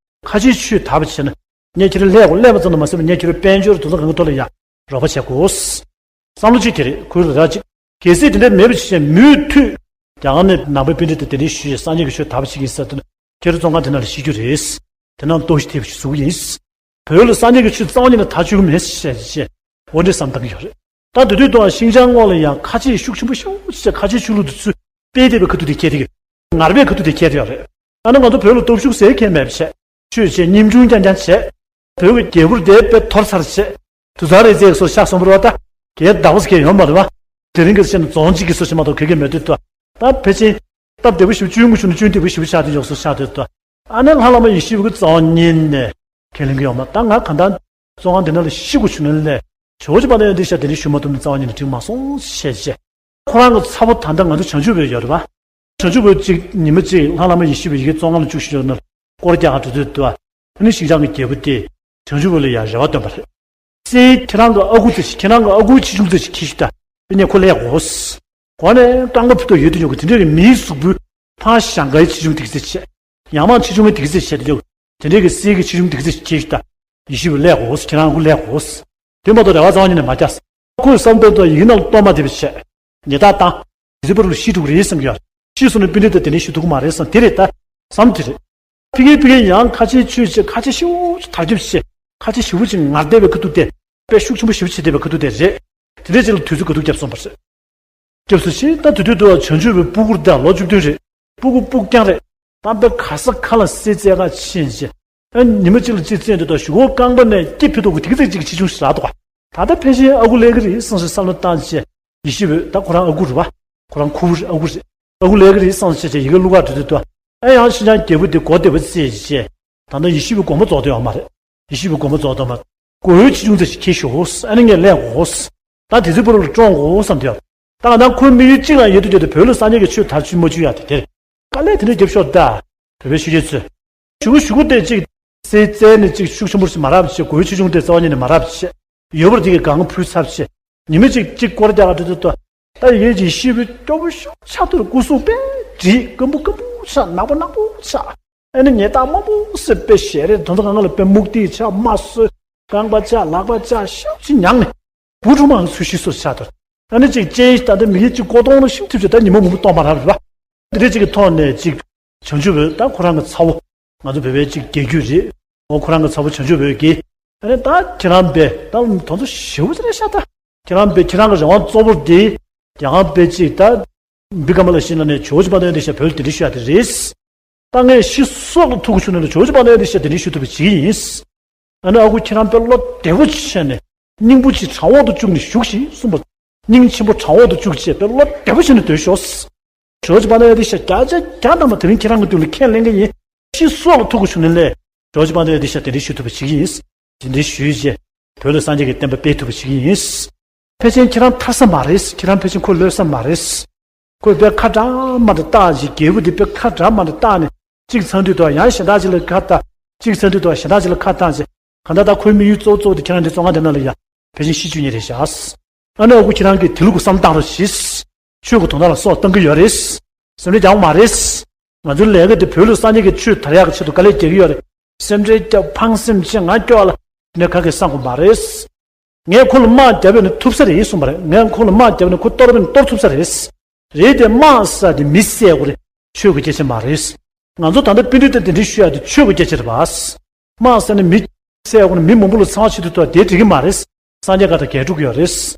ཁ་ཆེའི་ཆོས་དར་བ་བྱས་ན། ངས་ཁྱེད་རང་ལས་དགོས་ལས་པ་ཙམ་དུ་མ་ཟད་པར་ངས་ཁྱེད་རང་དཔལ་འབྱོར་དེ་ཚོ་གང་གི་ཐོག་ལ་ཡང་རོགས་པ་བྱེད་དགོས། བསམ་བློ་གཅིག་དེ་རེད། ཁོའི་རེ་བ་གཅིག་གལ་སྲིད་དེ་འདྲ་མེད་པ་བྱས་མུ་མཐུད། རྒྱ་གར་ནས་ནང་པའི་པཎྜི་ཏ་གདན་འདྲེན་ཞུས་བྱས་སངས་རྒྱས་ཀྱི་ཆོས་དར་བ་བྱེད་ཀྱི་ཡིན་ཟེར་དུས་ན། ཁྱེད་རང་བཙོན་ཁང་དེ་ནང་ལ་ཤི་རྒྱུ་རེད། དེ་ནང་ལྟོགས་ཤི་ཐེབས་ཤིག་ཟུག་ཡིན། བོད་ལ་སངས་རྒྱས་ཀྱི་ཆོས་རྩ་བ་ཉིད་ནས་དར་བཅུག་གི་མེད་ཟེར་བྱས། འོ་འདྲའི་བསམ་བཏང་གི་ཡོད་རེད། ད་དེ་དུས་དུའང་ཤིང་ཅང་ངོགས་ལ་ཡང་ཁ་ཆེ་ཤུགས་ཆེན་པོ་ཞེ་པོ་ཅིག་ཁ་ཆེ་ཆོས་ལུགས་དེ་ཚུར་སྤེལ་བསྡད་པའི་ཁ་ཐུག་དེ་ཁྱེར་ཏེ། ངར་པའི་ཁ་ཐུག་དེ་ཁྱེར་ཡོད་རེད། ཨ་ནི་ང་ཚོ་བོད་ལ་སྟོབས་ཤུགས་ཟེར་མཁན་མེད་པ་བྱས། ཆོས་བྱས་ཉམ་ཆུང་རྐྱང་རྐྱང་བྱས། བོད་ཀྱི་རྒྱལ་པོར་དེ་དཔེ་འཐོར་ཚར་བྱས། དུས་ཚོད་རེ་ཚེ་སོ་ཤ་སོང་བར་བ་ད། གས་བདག་པོ་ཟེར་མཁན་ཡོད་མ་རེད་བ། དེ་རིང་གི་བཤད་ན་རྫོང་གཅིག་གི་སོ་ཞིག་མ་གཏོགས་གས་གས་མེད་དུས་ད། ད་ཕལ་ཆེར། སྟབས་བདེ་པོ་ཞིག་བཅུན་དགུ་བྱུང་ན་བཅུན་བདེ་པོ་ཞིག་ཆགས་དུས་ཡོག་སོ་ཆགས་དུས་ད། ཨ་ནི་ལྷ་བླ་མ་ཡེ་ཤེས་འོད་ཀྱི་རྩ་བ་ཉིད་ནས་ཁས་ལེན་གྱི་ཡོད་མ། ད་ང་གང་ལྟར་བཙོན་ཁང་འདི་ནང་ལ་ཤི་དགོས་བྱུང་ན་ལས། ཇོ་བོ་རྗེ་དཔལ་ལྡན་ཨ་ཏི་ཤ་གདན་འདྲེན་ཞུ་མ་ཐུབ་ན་རྩ་བ་ཉིད་ནས་འགྲིག་མ་སོང་ཞེས་བཤད། ཁོ་རང་གི་ཚ་བོ་ད་ལྟ་ང་ཚོ་བྱང་ཆུབ་འོད་ཡོད་རེད་བ། བྱང་ཆུབ་འོད་གཅིག་ཉི་མ་གཅིག་ལྷ་བླ་མ་ཡེ་ཤེས་འོད་ཡི་གེ་བཙོན་ཁང་ལ་བཅུག་བཞག་ན། སྐོར་རྒྱག་ག་འགྲོ་དུས་དུ་བ། ཨ་ནི་ཤིང་ཅང་གི་རྒྱལ་པོ་དེས་བྱང་ཆུབ་འོད་ལ་ཡང་རེ་བ་བཏོན་པ་རེད། སྲས་ཁྱེད་རང་གི་ཨ་ཁུ་དེ་ཞིག་ཁྱེད་རང་གི་ཨ་ཁུ་ཆེ་ཆུང་དེ་ཞིག་ཁྱེར་ཤོག་ད། ཨ་ནི་ཁོ་ཀློག་དགོས། གོ་ནས་རྐང་པ་ཕུ་ཏོ་ཡོད་དུ་ཉོ་གི་དེ་འདྲས་ཀྱི་མིའི་གཟུགས་པོའི་ཕ་ཞང་གའི་ཆེ་ཆུང་དེ་གི་ཚེ་བྱས། ཡང་མ་ཆེ་ཆུང་གི་དེ་གི་ཚེ་བྱས་དུ་ཉོ་གི་དེ་འདྲས་ཀྱི་སྲས་ཀྱི་ཆེ་ཆུང་དེ་གི་ཚེ་ཁྱེར་ཤོག་ད། ཡེ་ཤེས་འོད་ཀློག་དགོས། ཁྱེད་རང་ཨ་ཁུ་ཀློག་དགོས། དེ་མ་གཏོགས་རེ་བ་རྩ་བ་ཉིད་ནས་མ་རྒྱག་དགོས་བསམ་དོན་དུ་ཡིག་ནང་ལ་གཏོར་མ་དེ་བྱས། ཉེས་རྡུང་བཏང་། དེ་ཚེ་བར་དུ་ཤི་འགྲོ་གི་རེད་བསམ་གྱི་ཡོད། ཤི་སོང་ན་པཎྜི་ཏ་དེ་ནས་ཤི་ཐུབ་ཀྱི་མ་རེད་བསམ་དེ་རེད་ད། བསམ་དེ་རེད། ཕ་གིར་ཕ་གིར་ཡང་ཁ་ཆེའི་ཆོས་བྱེད་ཁ་ཆེ་ཞེ་པོ་ཅིག་དར་ཁྱབ་བྱེད་ཁ་ཆེ་ཞེ་པོ་ཅིག་ངར་བསྡད་པའི་ཁ་ཐུག་དེ། དཔེ་ཤུགས་ཆེན་པོ་ཞེ་པོ་ཅིག་བྱེད་བསྡད་པའི་ཁ་ཐུག་དེ་རེད། དེ་འདྲའི་ཅིག་ལ་དུས་ཚོད་ག་དུས་བརྒྱབ་སོང་བ་རེད། སྐྱབས་སུ་མཆི། ད་དེ་དུས་དུ་བ་བྱང་ཆུབ་པའི་སྤུ་གུར་ད་ལོ་བཅུ་བདུན་རེད། སྤུ་གུ་སྤུ་རྐྱང་རེད། ད་དཔེ་ག་ས་ག་ལ་གསེར་རྩེ་ག་ཕྱིན་བྱས། ཨ་ཉི་མ་གཅིག་ལ་གཅིག་བཙལ་འདུག་ད་གཞུག་གུ་རྐང་པ་ནས་སྐྱེ་ཕི་ཐོག་གི་དེ་གི་ཚེ་གཅིག་ཆེ་ཆུང་ཞིག་རག་འདུག་ད་ལྟ་ཕལ་ཆེར་ཨ་ཁུ་ལས་ཀྱི་རེད་བསམ་ཞིག་བསམ་བློ་བཏང་བྱས། ཡེ་ཤེས་པས་ད་ཁོ་རང་ཨ་ཁུ་རེད་བ། ཁོ་རང་ཁུ་བོ་རེད། ཨ་ཁུ་རེད། ཨ་ཁུ་ལས་ཀྱི་རེད་བསམ་བྱས་བྱས་ཡི་གེ་བླུག་ག་འགྲོ་དུས་དུ། ཨ་ཡང་ཤིན་སྦྱངས་རྒྱལ་པོ་དེ་མགོ་བདེ་བོ་བཙལ་བྱས། ད་ལྟ་ཡེ་ཤེས་པའི་དགོངས་པ་རྫོགས་དོན་ཡོད་མ་རེད། ཡེ་ཤེས་པའི་དགོངས་པ་རྫོགས་དོན་མ། གོས་ཆེ་ཆུང་ཚེ་ཞིག་ཁྱེར་ཤོག་ཨ་ནི་ངས་ལས་དགོས། ད་དེ་ཚོའི་བར་ལ་བཀྲོངས་དགོས་བསམ་དུས། ད་ང་ད་ཁོའི་དམིགས་ཡུལ་གཅིག་ལ་ཡོད་དུས་ཀྱང་དུ་བོད་ལ་སངས་རྒྱས་ཀྱི་ཆོས་དར་ཆུ་མ་བཅུག་ཡ་དེ་དེར། དཀའ་ལས་དེ་འདྲ་རྒྱབ་ཤོག་ད། བོད་པའི་ཆོས་བྱེད་ཚོས། གཞུག་གུ་གཞུག་གུ་དེ་གཅིག་གསེར་རྩེ་ནས་གཅིག་ཤུགས་ཆེན་པོ་ཞིག་མ་རག་བྱས། གོས་ཆེ་ཆུང་དེ་རྩ་བ་ཉིད་ནས་མ་རག་བྱས། ཡོད་པར་དེ་གི་གང་ཕུལ་ཚར་བྱས། ཉི་མ་གཅིག་གཅིག་སྐོར་རྒྱག་ག་འགྲོ་དུས་དུ། ད་ཡེ་ཡེ་ཤེས་པའི་སྐྱོ་པོ་ཤོག་ཆགས་དུས་སྐུ་གཟུགས་དཔེ་བྲིས་སྐམ་པོ་སྐམ་པོ་ཆགས། ནག་པོ་ནག་པོ་ཆགས། ཨ་ནི་ཉལ་སྟངས་མང་པོ་སེ་དཔེ་ཞེ་རེ་དོན་དག་ང་ལ་དཔེ་མུག་ཏིག་ཆགས། རྨ་སོས། རྐང་པ་ཆགས། ལག་པ་ཆགས། ཤབ་ཅིག་མྱངས་ནས། བུ་ཕྲུག་མང་ཚུལ་ཤི་སོར་ཆགས་དོར། ཨ་ནི་ཅིག་ཅེས་ད་ལྟ་མི་ཡིད་ཅིག་ཀོ་ཏོང་ལ་ཤིང་ཐིབས་ཆེ། ད་ཉི་མ་མང་པོ་གཏོང་མ་རག་རེད་པ། འདི་རེ་ཅིག་གི་ཐོག་ནས་ཅིག་བྱང་ཆུབ་བོད་ད་ཁོ་རང་གི་ཚ་བོ། ང་ཚོ་བོད་པའི་ཅིག་རྒྱལ་རྒྱུད་རེད། འོ་ཁོ་རང་གི་ཚ་བོ་བྱང་ཆུབ་བོད་ཀྱིས། ཨ་ནི་ད་ཁྱེད་རང་པས་ད་དོན་ཚོ་ཞེ་པོ་ཅིག་རེད་ཤག་ད་ཁྱེད་རང་པས་ཁྱེད་རང་གི་རང་དབང་གཙོ་བོ་དེ། རྒྱལ་ཁང་པས་ཅིག་ད་བི་ཀ་མ་ལ་ཤི་ན་ནས་ཇོ་བོ་རྗེ་དཔལ་ལྡན་འདས་ཤ་བོད་ལ་གདན་འདྲེན་ཞུ་ཡ་དེ་རེད། ད་ངས་ཤི་སྲོག་ལ་ཐུག་གི་བྱུང་ན་ལ་ཇོ་བོ་རྗེ་དཔལ་ལྡན་འདས་ཤ་གདན་འདྲེན་ཞུ་ཐུབ་པ་བྱེད་ཀྱི་ཡིན། ཨ་ནི་ཨ་ཁུ་ཁྱེད་རང་དཔེ་བློ་བདེ་བོ་བྱས་ནས་སྙིང་པོ་ཅིག་དྲང་འོག་ཏུ་བཅུག་ནས་བཞུགས་ཤིག་གསུངས་པ། སྙིང་ཆེན་པོ་དྲང་འོག་ཏུ་བཅུག་བྱས་དཔེ་བློ་བདེ་བོ་བྱས་ནས་སྡོད་ཤོག་ཇོ་བོ་རྗེ་དཔལ་ལྡན་འདས་ཤ་བརྒྱ་ཆ་བརྒྱ་ཐམ་པ་དེ་རིང་ཁྱེད་རང་གི་མདུན་ལ་ཁས་ལེན་གྱི་ཡིན། ཤི་སྲོག་ལ་ཐུག་གི་བྱུང་ན་ལས་ཇོ་བོ་རྗེ་དཔལ་ལྡན་འདས་ཤ་གདན་འདྲེན་ཞུ་ཐུབ་པ་བྱེད་ཀྱི་ཡིན། གདན་འདྲེན་ཞུས་བྱས་བོད་ལ་སངས་རྒྱས་ཀྱི་བསྟན་པ་སྤེལ་ཐུབ་པ་བྱེད་ཀྱི་ཡིན། ཕལ་ཆེར་ཁྱེད་རང་ཐར་ས་མ་རེད། ཁྱེད་རང་ཕལ་ཆེར་ཁོ་ལོས་ས་མ་རེད། ཁོས་དཔེ་ཁ་གྲག་མ་གྲག་བཏགས་ཅིག་རྒྱལ་པོ་འདི་དཔེ་ཁ་གྲག་མ་གྲག་བཏགས་ནས་གཅིག་ཚང་དུས་དུ་ཡང་གཞན་དག་ཅིག་ལ་ཁ་བཏགས། གཅིག་ཚང་དུས་དུ་གཞན་དག་ཅིག་ལ་ཁ་བཏགས་ཅིག་གང་ལྟར་ད་ཁོའི་དམིགས་ཡུལ་གཙོ་བོ་གཙོ་བོ་དེ་ཁྱེད་རང་འདི་བཙོན་ཁང་འདི་ནང་ལ་ཡ་ཕལ་ཆེར་ཤི་བཅུག་ཉེན་རེད་ཤག་ཨ་ནི་ཨ་ཁུ་ཁྱེད་རང་གིས་དེ་ལུགས་ཀྱི་བསམ་བློ་བཏང་རོགས་གྱིས། ཆོས་ཀྱི་དོན་དག་ལ་སྲོག་བཏང་གི་ཡོད་རེད། སེམས་ཁྲལ་རྒྱག་དགོས་མ་རེད། ང་ཚོའི་ལས་ཀ་དེ་བོད་ལ་སངས་རྒྱས་ཀྱི་ཆོས་དར་ཡག་གི་ཆེད་དུ་དཀའ་ལས་རྒྱག་གི་ཡོད་རེད། སེམས་ཁྲལ་རྒྱབ། ཕངས་སེམས་ཆེ། ང་སྐྱོ་བ་ལ་དེ་ནས་ག་གེ་བསམ་དགོས་མ་རེད། ངས་ཁོ་ལ་དམག་བརྒྱབ་ཡོད་ན་ཐུབ་ས་རེད་གསུངས་པ་རེད། ངས་ཁོ་ལ་དམག་བརྒྱབ་ན་ཁོ་གཏོར་བ་ན་གཏོར་ཐུབ་ས་རེད། རེད་དེ་དམག་ཟེར་དེ་མི་བསད་དགོས་རེད། ཆོས་ཀྱི་སྐད་ཆ་མ་རེད། ང་ཚོ་ད་ལྟ་སྤུན་ཟླ་དང་གདན་འདྲེན་ཞུ་ཡག་དེ་ཆོས་ཀྱི་སྐད་ཆ་རེད་པ། དམག་ཟེར་ན་མི་བསད་དགོས་ན་མི་མང་པོ་ལ་ཚང་བ་བྱེད་དུས་ཐོག་དེ་འགྲིག་གི་མ་རེད། སངས་རྒྱས་བཀའ་དང་འགལ་འགྲོ་གི་ཡོད་རེད།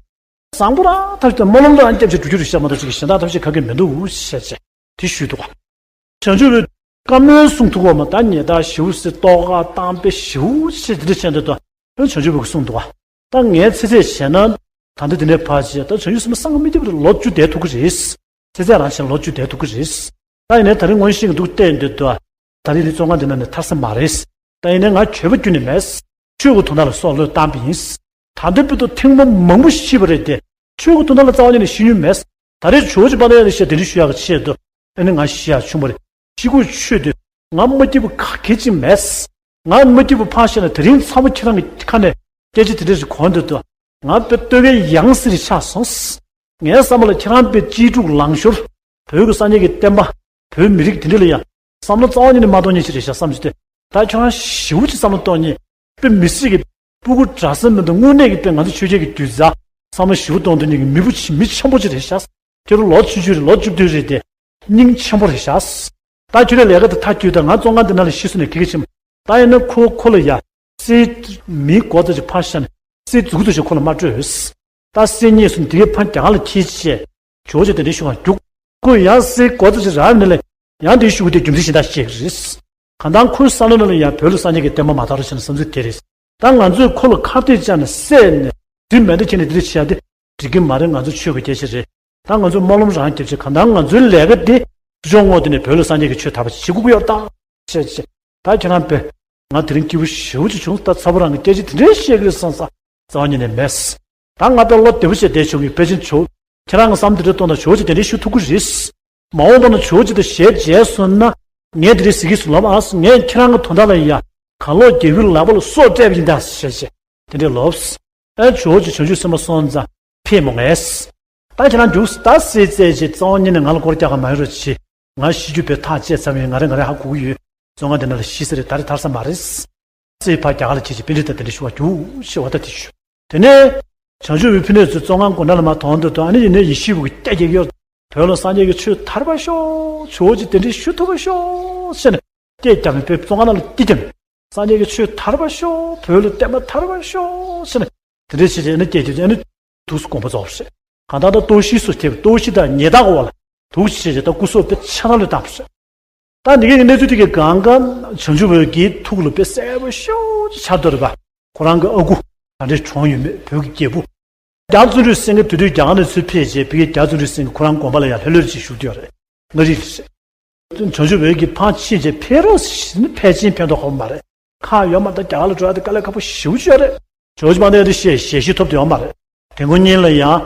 བཟང་པོ་རང་ཐབས་ཀྱིས་སྨོན་ལམ་རང་སྐྱབས་ཆེ་འགྲོ་རྒྱུ་རེད་ཤག་མ་གཏོགས་ཅིག་གཞན་དག་ཐབས་ཤེས་ག་གེ་མི་འདུག་ཟེར་བྱས་དེ་ཞུས་འདུག་ག་བྱང་ཆུབ་བཀའ་མོལ་གསུང་ཐུབ་པ་མ་ད་ཉེ་ད་ཞིའུ་སེ་ཏོག་ཁ་བཏང་པའི་ཞིའུ་ཞེས་དེ་འདྲ་བྱས་འདུག་ད་བྱང་ཆུབ་བཀའ་གསུང་འདུག་ག་ད་ངས་ཚེ་ཚད་བྱས་ན་ད་ལྟ་དེ་ནས་ཕར་བྱས་ད་བྱང་ཆུབ་སེམས་དཔའ་སངས་མི་རྒྱས་པ་རེད། ལོ་བཅུ་བསྡད་ཐུབ་ཀྱི་རེད། ཚེ་ཚད་རང་བྱས་ན་ལོ་བཅུ་བསྡད་ཐུབ་ཀྱི་རེད། ད་ཡིན་ནའི་ད་རིང་ངོ་ཤེས་ཀྱི་འདུག་བལྟས་འདུག་ད། ད་རིང་འདི་བཙོན་ཁང་འདི་ནང་ནས་ཐར་ས་མ་རེད། ད་ཡིན་ནའི་ང་གྱོད་པ་ཁྱོན་ནས་མེད། ཆོས་ཀྱི་དོན་དག་ལ་སྲོག་བློས་བཏང་པ་ཡིན། ད་ལྟ་བར་དུ་ཐེངས་མ་མང་པོ་ཤི་བ་རེད་དེ། ཆོས་ཀྱི་དོན་དག་ལ་རྩ་བ་ཉིད་ནས་ཤི་མྱོང་མེད། ད་རེས་ཇོ་བོ་རྗེ་དཔལ་ལྡན་ཡེ་ཤེས་གདན་འདྲེན་ཞུ་ཡག་གི་ཆེད་དུ་ཨ་ནི་ང་ཤི་ཡག་བྱུང་བ་རེད། ཤི་དགོས་ཆེད་དུ་ང་མ་སྐྱིད་པོ་ག་གེ་ཅིག་མེད། ང་མ་སྐྱིད་པོ་ཕར་བཞག་ན་དེ་རིང་ཚང་མ་ཁྱེད་རང་གི་ཁ་ནས་སྐད་ཆ་དེ་འདྲ་ཞིག་གོ་འདོད་དུ། ང་དཔེ་ལྟོས་མཁན་ཡང་སྲིད་རེ་ཆགས་སོང་། ངའི་བསམ་པ་ལ་ཁྱེད་རང་དཔེ་གཅེས་ཕྲུག་ལང་ཤོར། བོད་ཀྱི་སངས་རྒྱས་ཀྱི་བསྟན་པ། བོད་མི་རིགས་དེ་འདྲ་ལ་ཡང་བསམ་བློ་རྩ་བ་ཉིད་ནས་མ་གཏོང་མཁན་ཞིག་རེད་ཤག་བསམ་གྱི་འདུག་ད་ཁྱོད་རང་ཞེ་པོ་ཅིག་བསམ་བློ་གཏོང་མཁན། དཔེ་མི་སྲིད་ཀྱི་སྤུ་གུ་གྲྭ་ས་མི་འདུག་དངོས་གནས་ཀྱི་དཔེ་ང་ཚོ་ཆོས་བརྒྱུད་ཀྱི་གདུལ་བྱ་བསམ་བློ་ཞེ་པོ་གཏོང་ཐུབ་མཁན་གྱི་མི་བུ་ཆེ་མི་ཆེན་པོ་ཅིག་རེད་ཤག་ཁྱོད་རང་ལོ་ཆུང་ཆུང་རེད། ལོ་བཅུ་བདུན་རེད་དེ། སྙིང་ཆེན་པོ་རེད་ཤག་ད་ཁྱོད་རའི་ལས་ཀ་དེ་མཐའ་འཁྱོལ། ད་ང་བཙོན་ཁང་འདི་ནང་ལ་ཤི་སོང་ནས་ག་གེ་ཆེ་མ། ད་ཡིན་ན་ཁོ་ཁོ་ལ་ཡ་གསེར་མིའི་སྒོ་རྩ་ཅིག་ཕར་བཞག་ནས་གསེར་མཛུབ་གུ་དེ་ཞིག་ཁོ་ལ་མ་སྤྲོད། ད་གསེར་རྙེད་སོང་དེ་གའི་ཕར་རྒྱ་གར་ལ་འཁྱེར་བྱས་ཇོ་བོ་རྗེ་གདན་འདྲེན་ཞུ་བར་རྒྱུགས། ཁོས་ཡང་གསེར་སྒོ་རྩ་ཅིག་རག་ནས་ལས་ཡང་དེའི་ཤུ་གུ་དེ་རྒྱུ་མཚན་གཞན་དག་བཤད་ཀྱི་རེད། གང་ལྟར་ཁོའི་བསམ་བློ་ནང་ལ་ཡང་བོད་ལ་སངས་རྒྱས་ཀྱི་བསྟན་པ་མ་དར་བ་བྱས་ན་བསམ་ཚུལ་དེ་རེད། ད་ང་ཚོས་ཁོ་ལ་ཁ་གཏད་བཅག་ནས་བསད་ནས་དེ་མེ་མདའ་འཁྱེར་ནས་དེ་འདྲ་བྱས་ཏེ་འགྲིག་གི་མ་རེད། ང་ཚོ་ཆོས་ཀྱི་སྐད་ཆ་རེད། ད་ང་ཚོས་སྨོན་ལམ་རང་རྒྱབ་བྱས་གང་ལྟར་ང་ཚོའི་ལས་ཀ་དེ་གཞུང་ངོ་དེ་ནས་བོད་ལ་སངས་རྒྱས་ཀྱི་ཆོས་དར་བ་བྱེད་དགོས་ཀྱི་ཡོད་ད་བྱས་བྱས། ད་ཁྱེད་རང་དཔེ་ང་དེ་རིང་སྐྱིད་པོ་ཞེ་པོ་ཅིག་བྱུང་། ད་ཚ་བོ་རང་གི་སྐད་ཆ་དེ་འདྲའི་བཤད་ཀྱི་རེད་བསམ་ས་རྩ་བ་ཉིད་ནས་མེད། ད་ང་དཔེ་བློ་བདེ་པོ་བྱས་བསྡད་ཆོག་གི་ཕལ་ཆེར་ཇོ་ཁྱེད་རང་གི་བསམ་དེ་འདྲ་གཏོང་ན་ཇོ་བོ་རྗེ་གདན་འདྲེན་ཞུ་ཐུབ་ཀྱི་རེད། མ་འོངས་པ་ན་ཇོ་བོ་རྗེ་དང་ཞལ་མཇལ་སོང་ན་ངས་དེ་འདྲའི་ཟེར་གྱི་སུ་ལབ་ཨ། ངས་ཁྱེད་རང་གི་དོན་དག་ལ་ཡ་གང་ལོག་རྒྱལ་པོའི་ལག་པ་ལ་སྲོག་སྤྲད་པ་ཡིན་ད་ཞེས་བྱས་དེ་འདྲའི་ལོབས། ཨ་ཇོ་བོ་རྗེ་བྱང་ཆུབ་སེམས་དཔའ་སོང་ཙང་ཕེབས་མོ་ངས། ད་ཁྱེད་རང་རྒྱུགས། ད་གསེར་རྩེ་རྗེ་རྩ་བ་ཉིད་ནས་ང་ལ་སྐོར་རྒྱག་ག་མ་ཡོང་རོགས་བྱེད། ང་ཤི་རྒྱུ་དཔེ་ཐག་བཅད་ཚར་བ་ཡིན། ང་རེ་ང་རེ་ཧ་གོ་གི་ཡོད། བཙོན་ཁང་འདི་ནང་ལ་ཤི་ས་རེད། ད་རེས་ཐར་ས་མ་རེད། གསེར་ཕར་རྒྱ་གར་ལ་ཁྱེར་བྱས་པཎྜི་ཏ་གདན་འདྲེན་ཞུ་བར་རྒྱུགས་ཞེས་བ་ད་དེ་ཞུ། དེ་ནས་བྱང་ཆུབ་པའི་ཕྲིན་ལས་ཚོས་བཙོན་ཁང་སྒོ་འགྲམ་ལ་མར་དོང་དུ་དོང་། ཨ་ནི་ཡིན་ནའི་ཡེ་ཤེས་པ་གི་སྐད་རྒྱག་གི་ཡོད། བོད་ལ་སངས་རྒྱས་ཀྱི་ཆོས་དར་བར་ཤོག་ཇོ་བོ་རྗེ་གདན་འདྲེན་ཞུ་ཐུབ་པར་ཤོག་ཟེར་ནས་སྐད་རྒྱག་ནས་དཔེ་བཙོན་ཁང་ནང་ལ་སྐད་རྒྱག་ནས། སངས་རྒྱས་ཀྱི་ཆོས་དར་བར་ཤོག་བོད་ལ་བསྟན་པ་དར་བར་ཤོག་ཟེར་ནས་དེ་འདྲའི་བྱས་བྱས་ཨ་ནི་སྐད་རྒྱག་བྱས། ཨ་ནི་དུས་སུ་དགོངས་པ་རྫོགས་པ་རེད། གང་ལྟར་ད་ལྟོགས་ཤི་སུ་ཐེབས། ལྟོགས་ཤི་དང་ཉེས་དག་འོག་ལ་དུག་ཅིག་བྱས་བྱས་ད་སྐུ་སྲོག་དཔེ་ཆ་ཚང་བློས་བཏང་བ་རེད། ད་འདི་གའི་གནས་ཚུལ་དེ་གའི་སྒང་ག་བྱང་ཆུབ་འོད་ཀྱི་ཐུགས་ལ་དཔེ་གསལ་པོ་ཤོག་ཅིག་འཆར་འདུག་རེད་པ། ཁོ་རང་གི་ཨ་ཁུ་ག་འདྲས་གྱོང་ཡོད་མེད། བོད་ཀྱི་རྒྱལ་པོ་རྒྱ་བརྩོན་འགྲུས་སེང་གེ་དེ་དུས་རྒྱ་གར་ནས་ཚུར་ཕེབས་རྗེས་བོད་ཀྱི་རྒྱ་བརྩོན་འགྲུས་སེང་གེ་ཁོ་རང་དགོན་པ་ལ་ཡང་ལྷོད་ལྷོད་ཅིག་བཞུགས་བསྡད་ཡོད་རེད། མངའ་རིས་ལ་རེད། བྱང་ཆུབ་འོད་ཀྱིས་ཕར་ཕྱིན་རྗེས་ཕེབས་རོགས་ཟེར་ནས་ཕལ་ཆེར་ཕན་ཐོགས་ཁོ་མ་རེད། ཁག་ཡོད་མ་རེད། ད་རྒྱ་གར་ལ་འགྲོ་ཡ་དེ་དཀའ་ལས་ཁག་པོ་ཞེ་པོ་ཅིག་ཡོད་རེད། ཇོ་བོ་རྗེ་དཔལ་ལྡན་དེ་ཞལ་ཞལ་བཞེས་ཐོབ་བསྡད་ཡོད་མ་རེད། དེ་སྔོན་ཉིན་ལ་ཡང་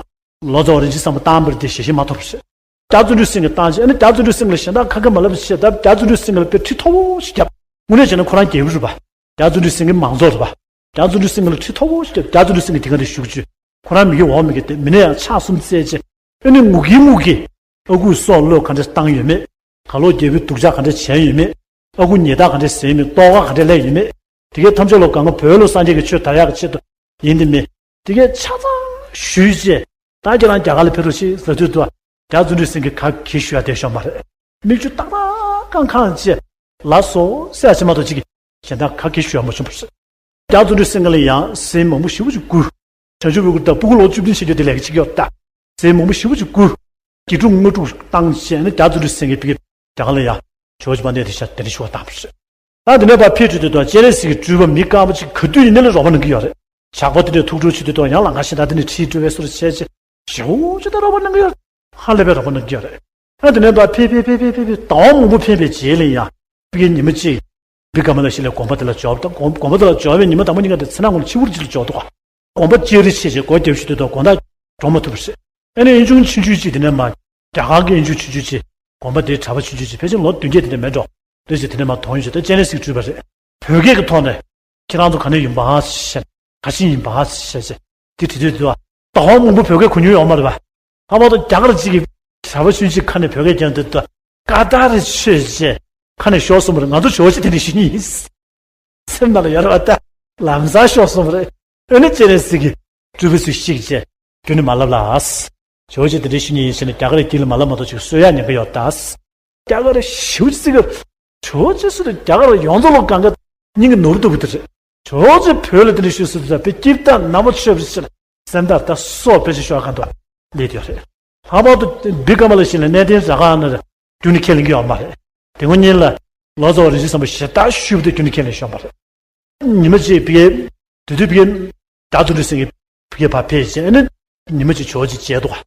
ལོ་ཙཱ་བ་རིན་ཆེན་བཟང་པོ་བཏང་བ་རེད་དེ་ཞལ་བཞེས་མ་ཐོབ་པ་རེད། རྒྱ་བརྩོན་འགྲུས་སེང་གེ་བཏང་རྗེས་ཨ་ནི་རྒྱ་བརྩོན་འགྲུས་སེང་གེ་ལ་གཞན་དག་ཁ་ཁ་མ་ལབ་བྱས། ད་རྒྱ་བརྩོན་འགྲུས་སེང་གེ་ལ་དཔེ་ཁྲི་མཐོ་པོ་ཞིག་བརྒྱབ། དངོས་གནས་བྱས་ན་ཁོ་རང་རྒྱལ་པོ་རེད་པ། རྒྱ་བརྩོན་འགྲུས་སེང་གེ་མང་ཚོགས་རེད་པ། རྒྱ་བརྩོན་འགྲུས་སེང་གེ་ལ་ཁྲི་མཐོ་པོ་ཞིག་བརྒྱབ། རྒྱ་བརྩོན་འགྲུས་སེང་གེ་དེ་ག་འདྲ་བཞུགས་བྱས། ཁོ་རང་མི་དགེ་འོག་མི་དགེ་དེ་མི་ནས་ཡང་ཕྱག་གསུམ་བཙལ་རྗེས་ཨ་ནི་ངུ་གིན་ངུ་གིན་ཨ་ཁུ་སྲོག་བློས་ག་འདྲ་བཏང་ཡོད་མེད། གར་ལོག་རྒྱལ་པོའི་སྡུག་ཅག་ག་འདྲ་བྱས་ཡོད་མེད། ཨ་ཁུ་ཉེས་དག་ག་འདྲ་ཟིན་མེད། ལྟོ་ག་ག་འདྲ་ལས་ཡོད་མེད། དེ་གའི་ཐམས་ཅད་ལོ་གང་ག་བོད་ལ་སངས་རྒྱས་ཀྱི་ཆོས་དར་ཡག་གི་ཆེད་དུ་ཡིན་དེ་མེད། དེ་གའི་ཆ་ཚང་ཞུས་རྗེས་ད་ཁྱེད་རང་རྒྱ་གར་ལ་ཕེབས་རོགས་ཞེས་ཟེར་དུས་དུ་རྒྱ་བརྩོན་འགྲུས་སེང་གེ་ག་གེ་ཞུ་ཡ་བསྡད་ཤོག་མ་རེད། མིག་ཆུ་ཏག་ཏག་ཁང་ཁང་བྱས་ལགས་སོ་ཟེར་ཡ་ཅིག་མ་གཏོགས་ཅིག་གཞན་དག་ག་གེ་ཞུ་ཡ་མ་བྱུང་བ་རེད། རྒྱ་བརྩོན་འགྲུས་སེང་གེ་ལ་ཡང་ཟས་མང་པོ་ཞེ་པོ་ཅིག་བསྐུར། བྱང་ཆུབ་འོད་ཀྱིས་ད་སྤུ་གུ་ལོ་བཅུ་བདུན་བྱེད་རྒྱུ་དེ་ལས་ཀ་བྱེད་ཀྱི་ཡོད་ད། ཟས་མང་པོ་ཞེ་པོ་ཅིག་བསྐུར། དགེ་ཕྲུག་དངོས་གྲུབ་བཏང་བྱས་ནས་རྒྱ་བརྩོན་འགྲུས་སེང་གེ་ཕ་གི་རྒྱ་གར་ལ་ཡ་ཇོ་བོ་རྗེ་དཔལ་ལྡན་དེ་ཤ་དེ་འདྲ་ཞུ་བ་བཏང་བ་རེད། ད་དེ་ནས་ཕར་ཕེབས་དུས་དེ་དང་སྤྱན་རས་གཟིགས་ཀྱི་སྤྲུལ་པ་མི་དཀར་པོ་ཅིག་ག་དུས་ཡིན་ནའི་ལ་རོགས་པ་གནང་གི་ཡོད་རེད། ཇག་པ་དེ་འདྲས་ཐུགས་སྤྲོ་བྱེད་དུས་དང་ཡང་ལ་ང་ཞེ་དྲག་དེ་འདྲས་ཁྲིད་སྤྲོ་བའི་སོར་བྱས་རྗེས་ཞེ་པོ་ཅིག་ད་རོགས་པ་གནང་གི་ཡོད་རེད། ཧ་ལས་པའི་རོགས་པ་གནང་གི་ཡོད་རེད། ཨ་དེ་ནས་ཕར་ཕེབས་ཕེབས་ཕེབས་ཕེབས་ཕེབས་ཕེབས་ཟླ་བ་མང་པོ་ཕེབས་པའི་རྗེས་ལ་ཡང་ཕ་གི་ཉི་མ་གཅིག་བི་ཀ་མ་ལ་ཤི་ལའི་དགོན་པ་དེ་ལ་འབྱོར། ད་དགོན་དགོན་པ་དེ་ལ་འབྱོར་བའི་ཉི་མ་དང་པོ་ཉིན་ག་དེ་ཚེ་ནག་གུང་ལ་ཕྱི་པོ་ཅིག་ལ་འབྱོར་འདུག་ག་དགོན་པ་ལྕགས་རི་ཆེ་ཆེ་སྒོ་རྒྱབ་ཤིག་དུས་དང་དགོང་དག་འགྲོ་མ་ཐུབ་པ་རེད། ཨ་ནི་དབྱིན་ཇུང་ཆུང་ཆུང་ཅིག་དེ་ནས་མ་རྒྱ་གར་གྱི་དབྱིན་ཇུང་ཆུང་ཆུང་ཅིག་དགོན་པ་དེའི་གྲྭ་པ་ཆུང་ཆུང་ཅིག་ཕལ་ཆེར་ལོ་བདུན་བརྒྱད་དེ་འདྲ་མེད་འགྲོ། དེ་ཅིག་དེ་ནས་མ་དོན་ཡོད་ཤག་ད་སྤྱན་རས་གཟིགས་སྤྲུལ་པ་རེད། བོད་སྐད་ཀྱི་ཐོག་ནས་ཁྱེད་རང་ཚོ་ག་ནས་ཡིན་པ་ཞེས་ག་ཅི་ཡིན་པ་ཞེས་དེ་དྲིས་དུས་དུ་ཟླ་བ་མང་པོ་བོད་སྐད་གོ་མྱོང་ཡོད་མ་རེད་པ། ལྷག་པར་དུ་རྒྱ་གར་ཅིག་གི་གྲྭ་པ་ཆུང་ཆུང་ཁ་ནས་བོད་སྐད་རྒྱབ་དུས་དུ་ཀ་ཏཱ་རེ་ཆོས་རྗེ་ཁ་ནས་ཤོར་སོང་བ་རེད། ང་ཚོ་ཇོ་བོ་རྗེ་དེ་འདྲ་ཞུ་མཁན་ཡིན། སེམས་ནང་ལ་ཡོད་རེད་པ། ད་ལམ་སང་ཤོར་སོང་བ་རེད། ཨ་ནི་སྤྱན་རས་གཟིགས་ཀྱི་སྤྲུལ་པ་ཚོས་ཤེས་བྱས་རྒྱུན་ནས་མ་ལབ་ལ། ཇོ་བོ་རྗེ་དེ་འདྲ་ཞུ་མཁན་ཡིན་ཟེར་ནས་རྒྱ་གར་རྒྱུད་ལ་མ་ལབ་མ་གཏོགས་ཅིག་གསོད་ཡག་ཉེན་ཁ་ཡོད་ད། རྒྱ་གར་ཞེ་པོ་ཅིག་གི་ཇོ་བོ་རྗེ་སུ་དང་རྒྱ་གར་ཡོངས་རྫོགས་ལ་གང་ག་སྙིང་གི་ནོར་འདུག་གི་དེ་རེད། ཇོ་བོ་རྗེ་བོད་ལ་དེ་འདྲ་ཞུས་སུ་དེ་དཔེ་སྐྱིད་དང་ནག་པོ་ཆོད་པ་ཞིག་སེམས་ཐག་ད་སོགས་དཔེ་ཆ་ཤོག་གང་དུ་ལས་དེ་རེད། ལྷག་པར་དུ་བི་ཀ་མ་ལ་ཤི་ལའི་གནས་བརྟན་ར་ག་ཨ་ན་རེ་རྒྱུན་ནས་ཁས་ལེན་གྱི་ཡོད་མ་རེད། དེ་སྔོན་ཉིན་ལ་ལོ་ཙཱ་བ་རིན་ཆེན་བཟང་པོ་ཞེ་དྲག་ཞུས་པ་དེ་རྒྱུན་ནས་ཁས་ལེན་ཤོར་མ་རེད། ཉི་མ་གཅིག་བི་ཀའི་དེ་དུས་བི་ཀའི་རྒྱ་བརྩོན་འགྲུས་སེང་གེ་བི་ཀའི་ཕར་ཕེབས་རྗེས་ཨ་ནི་ཉི་མ་གཅིག་ཇོ་བོ་རྗེ་མཇལ་འདུག་ག་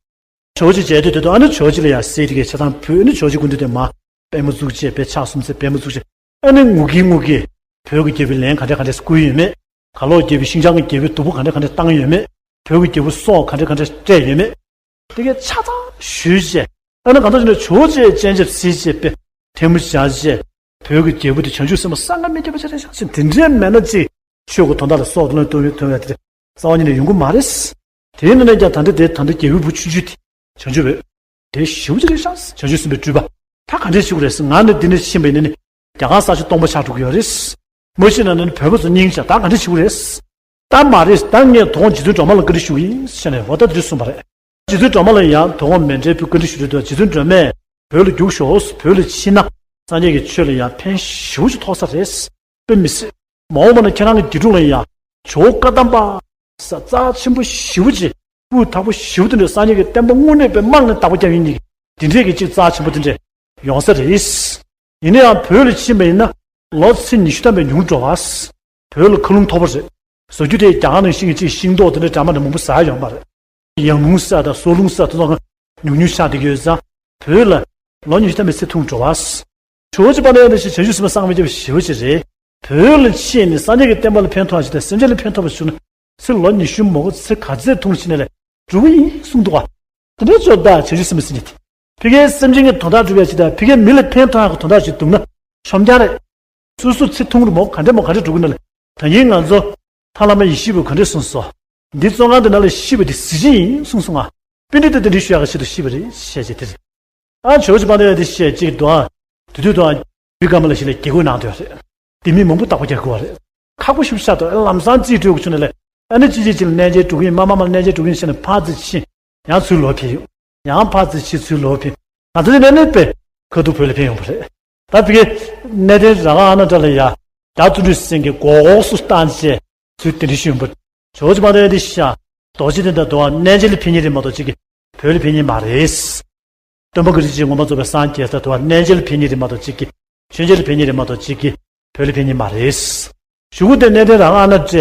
ཇོ་བོ་རྗེ་མཇལ་དུས་དེ་དུས་ཨ་ནི་ཇོ་བོ་རྗེ་ལ་ཡང་གསེར་དེ་གའི་ཆ་ཚང་ཕུལ། ཨ་ནི་ཇོ་བོ་རྗེ་སྐུ་མདུན་དེ་མར་པད་མོ་བཙུགས་བྱས་དཔེ་ཕྱག་གསུམ་བཙལ་པད་མོ་བཙུགས་བྱས་ཨ་ནི་ངུ་གིན་ངུ་གིན་བོད་ཀྱི་རྒྱལ་པོའི་ལན་ག་འདྲ་ག་འདྲ་བསྐུར་ཡོད་མེད། གར་ལོག་རྒྱལ་པོའི་ཤིན་ཅང་གི་རྒྱལ་པོའི་སྡུག་པོ་ག་འདྲ་ག་འདྲ་བཏང་ཡོད་མེད། བོད་ཀྱི་རྒྱལ་པོའི་སྲོག་ག་འདྲ་ག་འདྲ་སྤྲད་ཡོད་མེད། དེ་གའི་ཆ་ཚང་ཞུས་བྱས་ཨ་ནི་གང་ལྟར་བྱས་ན་ཇོ་བོ་རྗེ་སྤྱན་ཆབ་གཟིགས་བྱས་པའི་ཐལ་མོ་སྦྱར་བྱས་བོད་ཀྱི་རྒྱལ་པོ་དེ་བྱང་ཆུབ་སེམས་དཔའ་གསང་སྔགས་མི་བརྒྱབ་པ་ཅིག་རེད་ཤག་ཟེར། དེ་འདྲའི་མེད་ན་ཅིག་ཆོས་ཀྱི་དོན་དག་ལ་སྲོག་ལ་གཏོང་བའི་དོན་དག་དེ་རྩ་བ་ཉིད་ནས་ཡོང་གི་མ་རེད། དེ་ཡིན་ན་ཀྱང་ད་ལྟ་དེ་ད་ལྟ་རྒྱལ་པོའི་བུ་ཆུང་ཆུང་དེ་བྱང་ཆུབ་འོད་དེ་ཞེ་པོ་ཅིག་རེད་ཤག་བྱང་ཆུབ་སེམས་དཔའི་སྤྲུལ་པ་ད་ག་འདྲས་བྱེད་དགོས་རེད་ཟེར། ང་ནི་འདི་ནས་ཕྱིན་པ་ཡིན་ན་ནི་རྒྱ་གར་ས་ཆ་སྟོང་པ་ཆགས་འགྲོ་གི་ཡོད་རེད། མ་ཤི་ན་ནི་བོད་པ་ཚོ་སྙིང་རྗེ་ད་ག་འདྲས་བྱེད་དགོས་རེད། ད་མ་རེད། ད་ངས་དོ་དགོང་རྗེ་བཙུན་སྒྲོལ་མ་ལ་བཀའ་འདྲི་ཞུ་གི་ཡིན་ཟེར་ནས་འོ་ད་འདི་གསུངས་པ་རེད། རྗེ་བཙུན་སྒྲོལ་མ་ལ་ཡང་དོ་དགོང་མཎྜལ་ཕུལ་བཀའ་འདྲི་ཞུ་དུས་དུ་རྗེ་བཙུན་སྒྲོལ་མས་བོད་ལ་རྒྱུགས་ཤོག་བོད་ལ་ཕྱིན་ན་སངས་རྒྱས་ཀྱི་ཆོས་ལ་ཡང་ཕན་ཞེ་པོ་ཅིག་ཐོགས་ས་རེད། དཔེ་མི་སྲིད། མ་འོངས་པ་ན་ཁྱེད་རང་གི་དགེ་ཕྲུག་ལ་ཡང་ཇོ་བོ་བཀའ་གདམས་པ་ས་རྩ་ཆེན་པོ་ཞེ་པོ་ཅིག་སྤུས་དག་པོ་ཞེ་པོ་དེ་འདྲ་སངས་རྒྱས་ཀྱི་བསྟན་པ་དངོས་གནས་དཔེ་རྨང་ནས་བདག་པོ་རྒྱབ་ཡིན་ནི་འདི་འདྲས་ཀྱི་ཅིག་རྩ་ཆེན་པོ་དེ་འདྲས་ཡོང་ས་རེད། ཡིན་ན་ཡང་བོད་ལ་ཕྱིན་པ་ཡིན་ན་ལོ་ཚེ་ཉི་ཤུ་ཐམ་པའི་ཉུང་འགྲོ་བ། བོད་ལ་མཁའ་རླུང་མཐོ་པོ་རེད། བཟོ་རྒྱུ་དེ་རྒྱ་གར་ནང་བཞིན་གྱི་ཅིག་ཤིང་ཏོག་དེ་འདྲ་འདྲ་མ་འདྲ་མང་པོ་ཟ་ཡ་ཡོད་མ་རེད། ཡང་རླུང་ས་དང་སོལ་རླུང་ས་དེ་ཚོ་ཉུང་ཉུང་ཆགས་བསྡད་ཀྱི་ཡོད་ཙང་བོད་ལ་ལོ་ཉི་ཤུ་ཐམ་པའི་ཚེ་ཐུང་འགྲོ་བ། ཇོ་བོ་རྗེ་དཔལ་ལྡན་འདི་ཞེས་བྱང་ཆུབ་སེམས་དཔའ་གསང་སྔགས་མི་བརྒྱབ་པ་ཞེ་པོ་ཅིག་རེད། བོད་ལ་ཕྱིན་ནས་སངས་རྒྱས་ཀྱི་བསྟན་པ་ལ་ཕན་ཐོགས་ཡ་ཞིག་དང་སེམས་ཅན་ལ་ཕན་ཐོགས་པ་ཞིག་བྱུང་ན་ཚེ་ལོ་ཉི་ཤུ་མ་འགོར་ཚེ་ག་ཚད་ཐུང་ཕྱིན་ནས་ལས་འགྲོ་གི་ཡིན་གསུངས་འདུག་ག་དེ་འདྲའི་ཅོ་ད་བྱང་ཆུབ་སེམས་དཔའ་ཟེར་མཁན་དེ་ཕ་གིའི་སེམས་ཅན་གྱི་དོན་དག་སྒྲུབ་ཡ་ཅིག་དང་ཕ་གིའི་མི་ལ་ཕན་ཐོགས་ཡ་གི་དོན་དག་ཅིག་འདུག་ན་ཤོམ་རྒྱག་རེད། སོ་སོ་ཚེ་ཐུང་རུ་མོ་ག་འདྲ་མོ་ག་འདྲ་འགྲོ་གི་ན་ལས་ད་ཡིན་ང་ཚོ་ཐར་བླ་མ་ཡེ་ཤེས་པས་ག་འདྲས་གསུངས་སོ། འདི་བཙོན་ཁང་འདི་ནང་ལ་ཤི་བ་འདི་གཟི་བརྗིད་ཡིན་གསུངས་སོང་ང་། པཎྜི་ཏ་དེ་འདྲའི་ཞུ་ཡག་གི་ཆེད་དུ་ཤི་བ་རེད་ཞེས་བྱས་དེ་རེད། ཨ་ཇོ་བོ་རྗེ་དཔལ་ལྡན་འདི་ཞེས་གཅིག་འདུག་ཨ། དེ་དུས་དུ་ཨ། བི་ཀ་མ་ལ་ཤི་ལའི་དགེ་སྐོས་གནང་འདོད་རེད། དེ་མི་མང་པོ་བདག་པོ་རྒྱག་དགོས་པ་རེད། ཁག་པོ་ཞིག་ཤར་འདུག་ལམ་སང་རྩིས་སྤྲོད་དགོས་བྱུང་ནས་ལས་ཨ་ནི་ཅི་ཅི་ཅི་ལ་གནས་མཇལ་འགྲོ་གི་ཡིན། མ་མ་མ་ལ་གནས་མཇལ་འགྲོ་གི་ཡིན་ཟེར་ནས་ཕར་ཙི་ཕྱིན། ཡང་ཚུར་ལོག་ཕེབས་ཡོང་། ཡང་ཕར་ཙི་ཕྱིན་ཚུར་ལོག་ཕེབས། ང་ཚོ་འདི་ནས་ནི་དཔེ་ཁ་ཐུག་བོད་ལ་ཕེབས་ཡོང་པ་རེད། ད་བི་ཀའི་གནས་བརྟན་ར་ག་ཨ་ན་ཏྲ་ལ་ཡ། རྒྱ་བརྩོན་འགྲུས་སེང་གེ་སྒོ་འོག་སུ་བཏང་བྱས་ཚུར་དེ་འདྲ་ཞུས་ཡོང་པ། ཇོ་བོ་རྗེ་དཔལ་ལྡན་འདི་ཤ། རྡོ་རྗེ་གདན་དང་རྡོ་བ་གནས་མཇལ་ལ་ཕེབས་མཁན་རེད་མ་གཏོགས་གཅིག་གི་ བོད་ལ་ཕན་ནི་མ་རེད། སྟོན་པ་གི་རིགས་ཅིག་ངོ་མ་རྫོགས་པའི་སངས་རྒྱས་ས་དུ་བ་གནས་མཇལ་ལ་ཕན་ནི་རེད་མ་གཏོགས་གཅིག་གི། མཆོད་མཇལ་ལ་ཕན་ནི་རེད་མ་གཏོགས་གཅིག་གི། བོད་ལ་ཕན་ནི་མ་རེད། གཞུག་གུ་དེ་གནས་བརྟན་རང་ཨ་ན་སྤྲད་རྫ་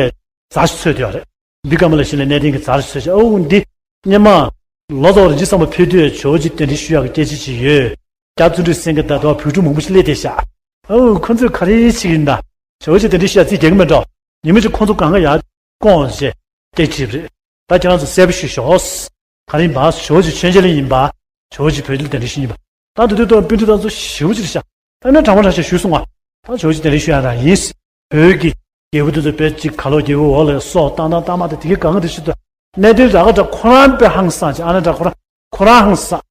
ཞིག་འཚོལ་དུ་ཡོད་རེད། བི་ཀ་མ་ལ་ཤི་ལ་གནས་བརྟན་གྱི་རྫ་ཞིག་འཚོལ་ཞིག་ཨོ་འདི། སྙེ་མ། ལོ་ཙཱ་བ་རིན་ཆེན་བཟང་པོ་ཕེབས་དུས་ཇོ་བོ་རྗེ་གདན་འདྲེན་ཞུ་ཡག་གི་སྐད་ཆ་ཅིག་ཡོད། རྒྱ་བརྩོན་འགྲུས་སེང་གེ་ད་དུ་བ་བོད་ཕྲུག་མང་པོ་ཞིག་སླེབས་བསྡད་ཤག་ཨོ་ཁོ་ཚོས་ག་རེ་བྱེད་ཀྱི་ཡིན་ད། ཇོ་བོ་རྗེ་གདན་འདྲེན་ཞུ་ཡག་རྩིས་རྒྱག་གི་མེད་འགྲོ། ཉི་མ་གཅིག་ཁོ་ཚོ་གང་ག་ཡར་བསྐོངས་བྱས་སྐད་ཆ་དྲིས་པ་རེད། ད་ཁྱེད་རང་ཚོ་གསལ་པོ་ཞུས་ཤོག་ག་རེ་ཡིན་པ། ཇོ་བོ་རྗེ་མཆོད་མཇལ་ལ་ཡིན་པ། ཇོ་བོ་རྗེ་བོད་ལ་གདན་འདྲེན་ཞུ་ཡིན་པ། ད་དེ་དུས་དུ་སྤུན་མཆེད་ཚོ་ཞེ་པོ་ཅིག་རེད་ཤག་ཨ་ནི་དྲང་པོ་དྲང་བཞག་ཞུས་སོང་ང་། ད་ཇོ་བོ་རྗེ་གདན་འདྲེན་ཞུ་ཡག་རང་ཡིན། བོད་ཀྱི་རྒྱལ་པོ་དེ་ཚོ་དཔེ་ཅིག་ག་ལོ་རྒྱལ་པོའི་འོག་ལ་སྲོག་བཏང་བཏང་བཏང་མ་དེ་དེ་གའི་གང་ག་དེ་ཞིག་ཏུ། གནས་བརྟན་ར་ག་འདྲ་ཁོ་རང་དཔེ་ཧང་སངས་ཅིག་ཨ་ན་འདྲ་ཁོ་རང་ཁོ་རང་ཧང་སངས།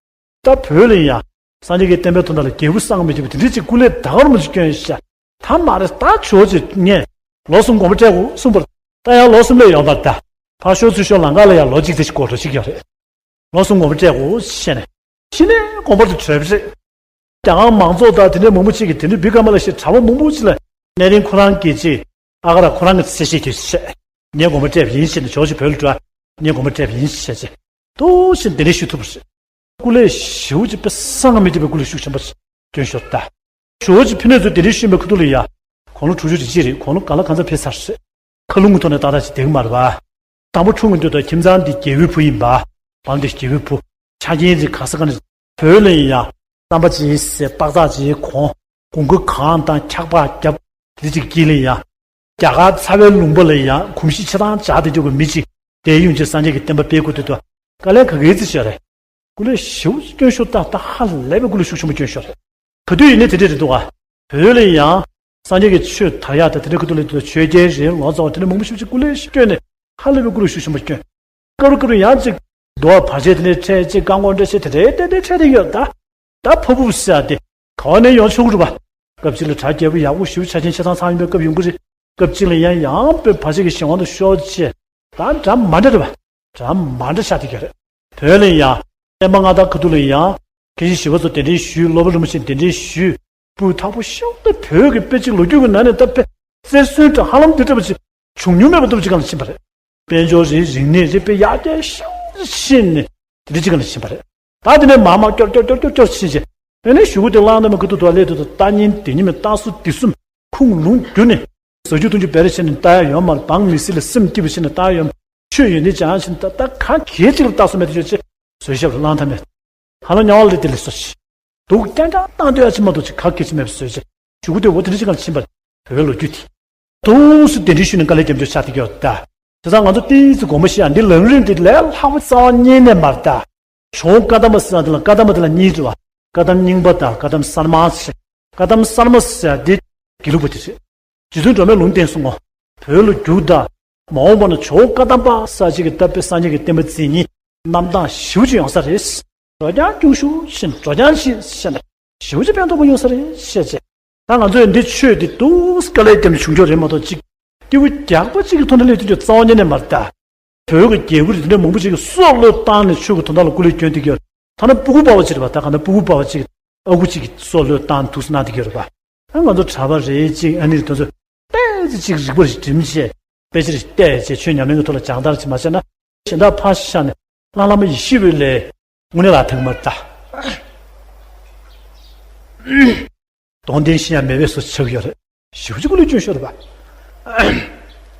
ད་བོད་ལ་ཡང་སངས་རྒྱས་ཀྱི་བསྟན་པའི་དོན་དག་ལ་རྒྱལ་པོ་གསང་མི་ཐུབ་པ་དེ་འདྲ་ཅིག་སྐུ་ལས་ད་གར་མ་ཅིག་སྐྱོན་ཤག་ད་མ་རེད་ད་ཇོ་བོ་རྗེ་ངས་ལོ་གསུམ་དགོངས་པ་སྤྲད་དགོས་གསུངས་པར། ད་ཡང་ལོ་གསུམ་སླེབས་ཡོང་བར་ད། ཕར་ཤོག་ཚུར་ཤོག་ལམ་ཁ་ལ་ཡང་ལོ་གཅིག་དེ་ཞིག་འགོར་འགྲོ་ཞིག་ཡོད་རེད། ལོ་གསུམ་དགོངས་པ་སྤྲད་དགོས་བཤད་ནས། ཕྱི་ནས་དགོངས་པ་དེ་གྲོལ་བ་རེད། རྒྱ་གར་མང་ཚོགས་དང་དེ་འདྲའི་མང་པོ་ཅིག་གིས་དེ་འདྲའི་བི་ཀ་མ་ལ་ཤི་གྲྭ་པ་མང་པོ་ཅིག་ལ་གནས་བརྟན་ཁོ་རང་གིས་ཅིག་ཨ་ཁ་ར་ཁོ་རང་གི་གསལ་བཤད་དེ་བཤད། ངས་དགོངས་པ་སྤྲད་པ་ཡིན་ཞེས་ནས་ཇོ་བོ་རྗེ་བོད་ལ་འགྲོ་བ། ངས་དགོངས་པ་སྤྲད་པ་ཡིན་ཞེས་བྱས། ཏོག་ཙམ་གདན་འདྲེན་ཞུ་ཐུབ་པ་རེད། སྐུ་ལས་ཞེ་པོ་ཅིག་དཔེ་བསམ་གྱིས་མི་ཁྱབ་པའི་སྐུ་ལས་ཤུགས་ཆེན་པོ་སྐྱོན་ཤོར་ད། ཇོ་བོ་རྗེ་ཕི་ནས་ཚུར་གདན་འདྲེན་ཞུས་པའི་ཁ་ཐུག་ལ་ཡ། དགུང་ལོ་དྲུག་ཅུ་རེ་གཅིག་རེད། དགུང་ལོ་གང་ལ་གང་འཚམ་ཕེབས་ཚར་རེད། མཁའ་རླུང་གི་ཐོག་ནས་ཏག་ཏག་ཅིག་བསྡད་ཀྱི་མ་རེད་པ། དང་པོ་འཁྲུངས་ཀྱི་འདུག་ད་ཁྱིམ་ཚང་འདི་རྒྱལ་པོའི་བུ་ཡིན་པ། བང་འདི་རྒྱལ་པོའི་བུ། ཆ་རྐྱེན་ཅིག་ག་ས་ག་ནས། བོད་ལ་ཡིན་ཡང་རྩམ་པ་ཅིག་ཟས་པགས་ཚག་ཅིག་གོང་། གོང་ཁུ་གང་དང་འཁྱག་པ་བརྒྱབ། དེ་ཅིག་དཀྱིལ་ལ་ཡིན་ཡང་། རྒྱ་གར་ཚ་བའི་ལུང་པ་ལ་ཡིན་ཡང་གོམས་གཤིས་ཆེ་ཐང་འཇགས་བསྡད་རྒྱུ་གི་མི་ཅིག་དེ་ཡོང་ཅིག་སངས་རྒྱས་ཀྱི་བསྟན་པ་སྤེལ་དགོས་དུས་དུ། དཀའ་ལས་ག་གེ་ཙི་ཤོར་རེད། སྐུ་ལས་ཞེ་པོ་སྐྱོན་ཤོར་ད་ད་ཧ་ལས་པའི་སྐུ་ལས་ཤུགས་ཆེན་པོ་སྐྱོན་ཤོར་རེད། ག་དུས་ཡིན་ནའི་དེ་འདྲས་རེད་འདུག་ག་བོད་ལ་ཡང་། སངས་རྒྱས་ཀྱི་ཆོས་དར་ཡག་དང་དེ་འདྲ་ཁུ་ཐུག་ལ་དུ་ཆོས་རྒྱལ་རེད་ལོ་ཙཱ་བ་དེ་འདྲ་མང་པོ་ཞིག་ཅིག་སྐུ་ལས་སྐྱོན་ནས་ཧ་ལས་པའི་སྐུ་ལས་ཤུགས་ཆེན་པོ་སྐྱོན། སྐབས་རེ་སྐབས་རེ་ཡང་ཅིག་རྡོ་བ་བར་ཆད་དེ་འདྲས་འཕྲད་ཅིག་རྐང་འཁོར་འདྲ་ཆད་དེ་འདྲས་ཏན་ཏན་འཕྲད་དེ་ཡོད་ད། ད་ཕ་བུ་ཟེར་ཡ་དེ་ག་བ་ནས་ཡོང་ཆོག་གི་རེད་པ། སྐབས་གཅིག་ལ་གྲྭ་རྒྱལ་པོ་ཡག་པོ་ཞེ་པོ་ཆ་རྐྱེན་ཆ་ཚང་ཚང་ཡིན་པའི་སྐབས་ཡོང་གི་རེད། སྐབས་གཅིག་ལ་ཡང་ཡང་པའི་བར་ཆད་ཀྱི་གཞན་དབང་དུ་ཤོར་ཅེས་ད་འདྲ་མ་འདྲ་རེད་པ། འདྲ་མ་འདྲ་ཤ་དེ་ག་རེད། བོད་ལ་ཡང་བསྟན་པ་སྔ་དར་ཁ་ཐུག་ལ་ཡང་མཁན་ཆེན་ཞི་བ་འཚོ་གདན་འདྲེན་ཞུས། སློབ་དཔོན་རིན་པོ་ཆེ་གདན་འདྲེན་ཞུས། སྤུས་དག་པོ་ཤོག་ད་བོད་ཀྱི་དཔེ་ཅིག་ལོ་རྒྱུས་ཀྱི་ནང་ནས་ད་དཔེ་རྩེར་སོན་དང་ཧ་ལམ་དེ་འདྲ་པོ་ཅིག་བྱུང་མྱོང་མེད་པ་ལྟ་བུ་ཅིག་གང་ལ་ཕྱིན་པ་རེད། དཔལ་འབྱོར་རེད། རིག་གནས་རེད། དཔེ་ཡར་རྒྱས་ཤིན་ཏུ་ཕྱིན་ནས་དེ་འདྲ་ཅིག་གང་ལ་ཕྱིན་པ་རེད། ད་དེ་ནས་མར་མར་སྐྱོར་སྐྱོར་སྐྱོར་སྐྱོར་སྐྱོར་ཕྱིན་བྱས། དེ་ནས་གཞུག་གུ་དེ་བླངས་ན་མི་ཁ་ཐུག་ཐུག་སླེབས་དུས་ད་རྟ་ཉིན་དེ་ཉིན་མི་རྟ་སོ་དེ་གསུམ་ཁུངས་ལུང་བསྒྱུར་ནས་ཟ་རྒྱུ་འཐུང་རྒྱུ་བེ་རེ་བྱས་ནས་ལྟ་ཡ་ཡོད་མ་རེད། འབངས་མི་སེར་ལ་སེམས་སྐྱིད་པོ་བྱས་ནས་ལྟ་ཡ་ཡོད་མ་རེད། ཆོས་ཡོན་ཏན་སྦྱང་བྱས་ནས་ད་ད་ག་གེ་ཅིག་ལ་རྟ་སོ་མེད་དུ་ཆོད་ཅེས་བཟོད་ཞབས་ལ་བླངས་ཐབས་མེད། ཧ་ལམ་དམྱལ་བ་ལ་དེ་ལས་སོ་ཆེ། སྡུག་རྐྱང་རྐྱང་བཏང་སྡོད་ཡ་ཅིག་མ་གཏོགས་ཅིག་ག་གེ་ཅིག་མེད་པ་བཟོས་བྱས། གཞུག་གུ་དེ་འོ་དེ་འདྲ་ཅིག་གང་ལ་ཕྱིན་པ་རེད། བོད་པའི་ལོ་རྒྱུས་དེ། དུས་སུ་གདན་འདྲེན་ཞུས་ནས་དཀའ་ལས་རྒྱབ་འཇུག་ཆགས་བསྡད་ཀྱི་ཡོད་ད། བྱས་ཙང་ང་ཚོ་ཏོག་ཙམ་དགོངས་པ་བཞེས་ཡ་འདི་ལམ་རིམ་དེ་ལས་ལྷག་པ་རྩ་བ་ཉིད་ནས་མ་རེད་ད། ཇོ་བོ་བཀའ་གདམས་པ་ཟེར་བ་དེ་ལ་བཀའ་གདམས་པ་དེ་ལ་གཉིས་འདུག་པ། བཀའ་གདམས་རྙིང་པ་དང་བཀའ་གདམས་གསར་མ་ཟེར། བཀའ་གདམས་གསར་མ་ཟེར་ཡ་འདི་དགེ་ལུགས་པ་དེ་རེད། རྗེ་བཙུན་སྒྲོལ་མས་ལུང་བསྟན་སོང་ངོ་། བོད་ལ་རྒྱུགས་དང་། མ་འོངས་པ་ན་ཇོ་བོ་བཀའ་གདམས་པ་ཟེར་ཅིག་གི་ད་དཔེ་སངས་རྒྱས་ཀྱི་བསྟན་པ་འཛིན་མཁན་རྣམ་གྲངས་ཞེ་པོ་ཅིག་ཡོང་ས་རེད། འགྲོ་རྐྱང་རྒྱུགས་ཤུགས་ཆེ་ནས་འགྲོ་རྐྱང་ཆེ་ཟེར་ནས་ཞེ་པོ་ཅིག་ཕན་ཐོགས་པོ་ཡོང་ས་རེད་བཤད་ཅེས། ད་ང་ཚོས་འདི་ཆོས་འདི་ཏོག་ཙམ་དཀའ་ལས་བརྒྱབ་ནས་བྱུང་རྒྱུ་རེད་མ་གཏོགས་ཅིག་སྐྱེས་བུ་རྒྱགས་པ་གཅིག་གི་ཐོག་ནས་སླེབས་ཐུབ་རྒྱུ་རྩ་བ་ཉིད་ནས་མ་རེད་ད། བོད་ཀྱི་རྒྱལ་པོ་རེད། དེ་འདྲ་མང་པོ་ཅིག་གིས་སྲོག་བློས་བཏང་ནས་ཆོས་ཀྱི་དོན་དག་ལ་སྐུ་ལས་བསྐྱོན་ཏེ་ཡོད། ཐ་ན་སྤུ་གུ་པ་བ་ཅིག་རེད་པ། ད་ག་ན་སྤུ་གུ་པ་བ་ཅིག་ཨ་ཁུ་གཅིག་གིས་སྲོག་བློས་བཏང་ཐུགས་སུ་གནང་བསྡད་ཀྱི་ཡོད་རེད་པ། ཨ་ང་ཚོ་གྲྭ་པ་རེད་ཅིག་ཨ་ནི་རེད། དེ་ཚོ་ཏོག་ཙམ་ཅིག་རིག་པ་རེ་ཞིག་སྒྲིམ་བྱས་དཔེ་ཆ་རེ་ཞིག་བལྟས་བྱས་ཆོས་ཉམས་ལེན་གྱི་ཐོག་ལ་སྦྱང་བརྡར་ཅིག་མ་བྱས་ན་གཞན་དག་ཕར་བཞག་ནས་བླ་བླ་མ་ཡེ་ཤེས་འོད་ལས་དངོས་གནས་ལ་ཐང་མ་ད། གདོང་བསྟན་ཤེས་ཡ་མེད་པའི་བཟོ་ཆགས་ཡོད་རེད། ཞེ་པོ་ཅིག་སྐུ་ལས་སྐྱོན་ཤོར་རེད་པ།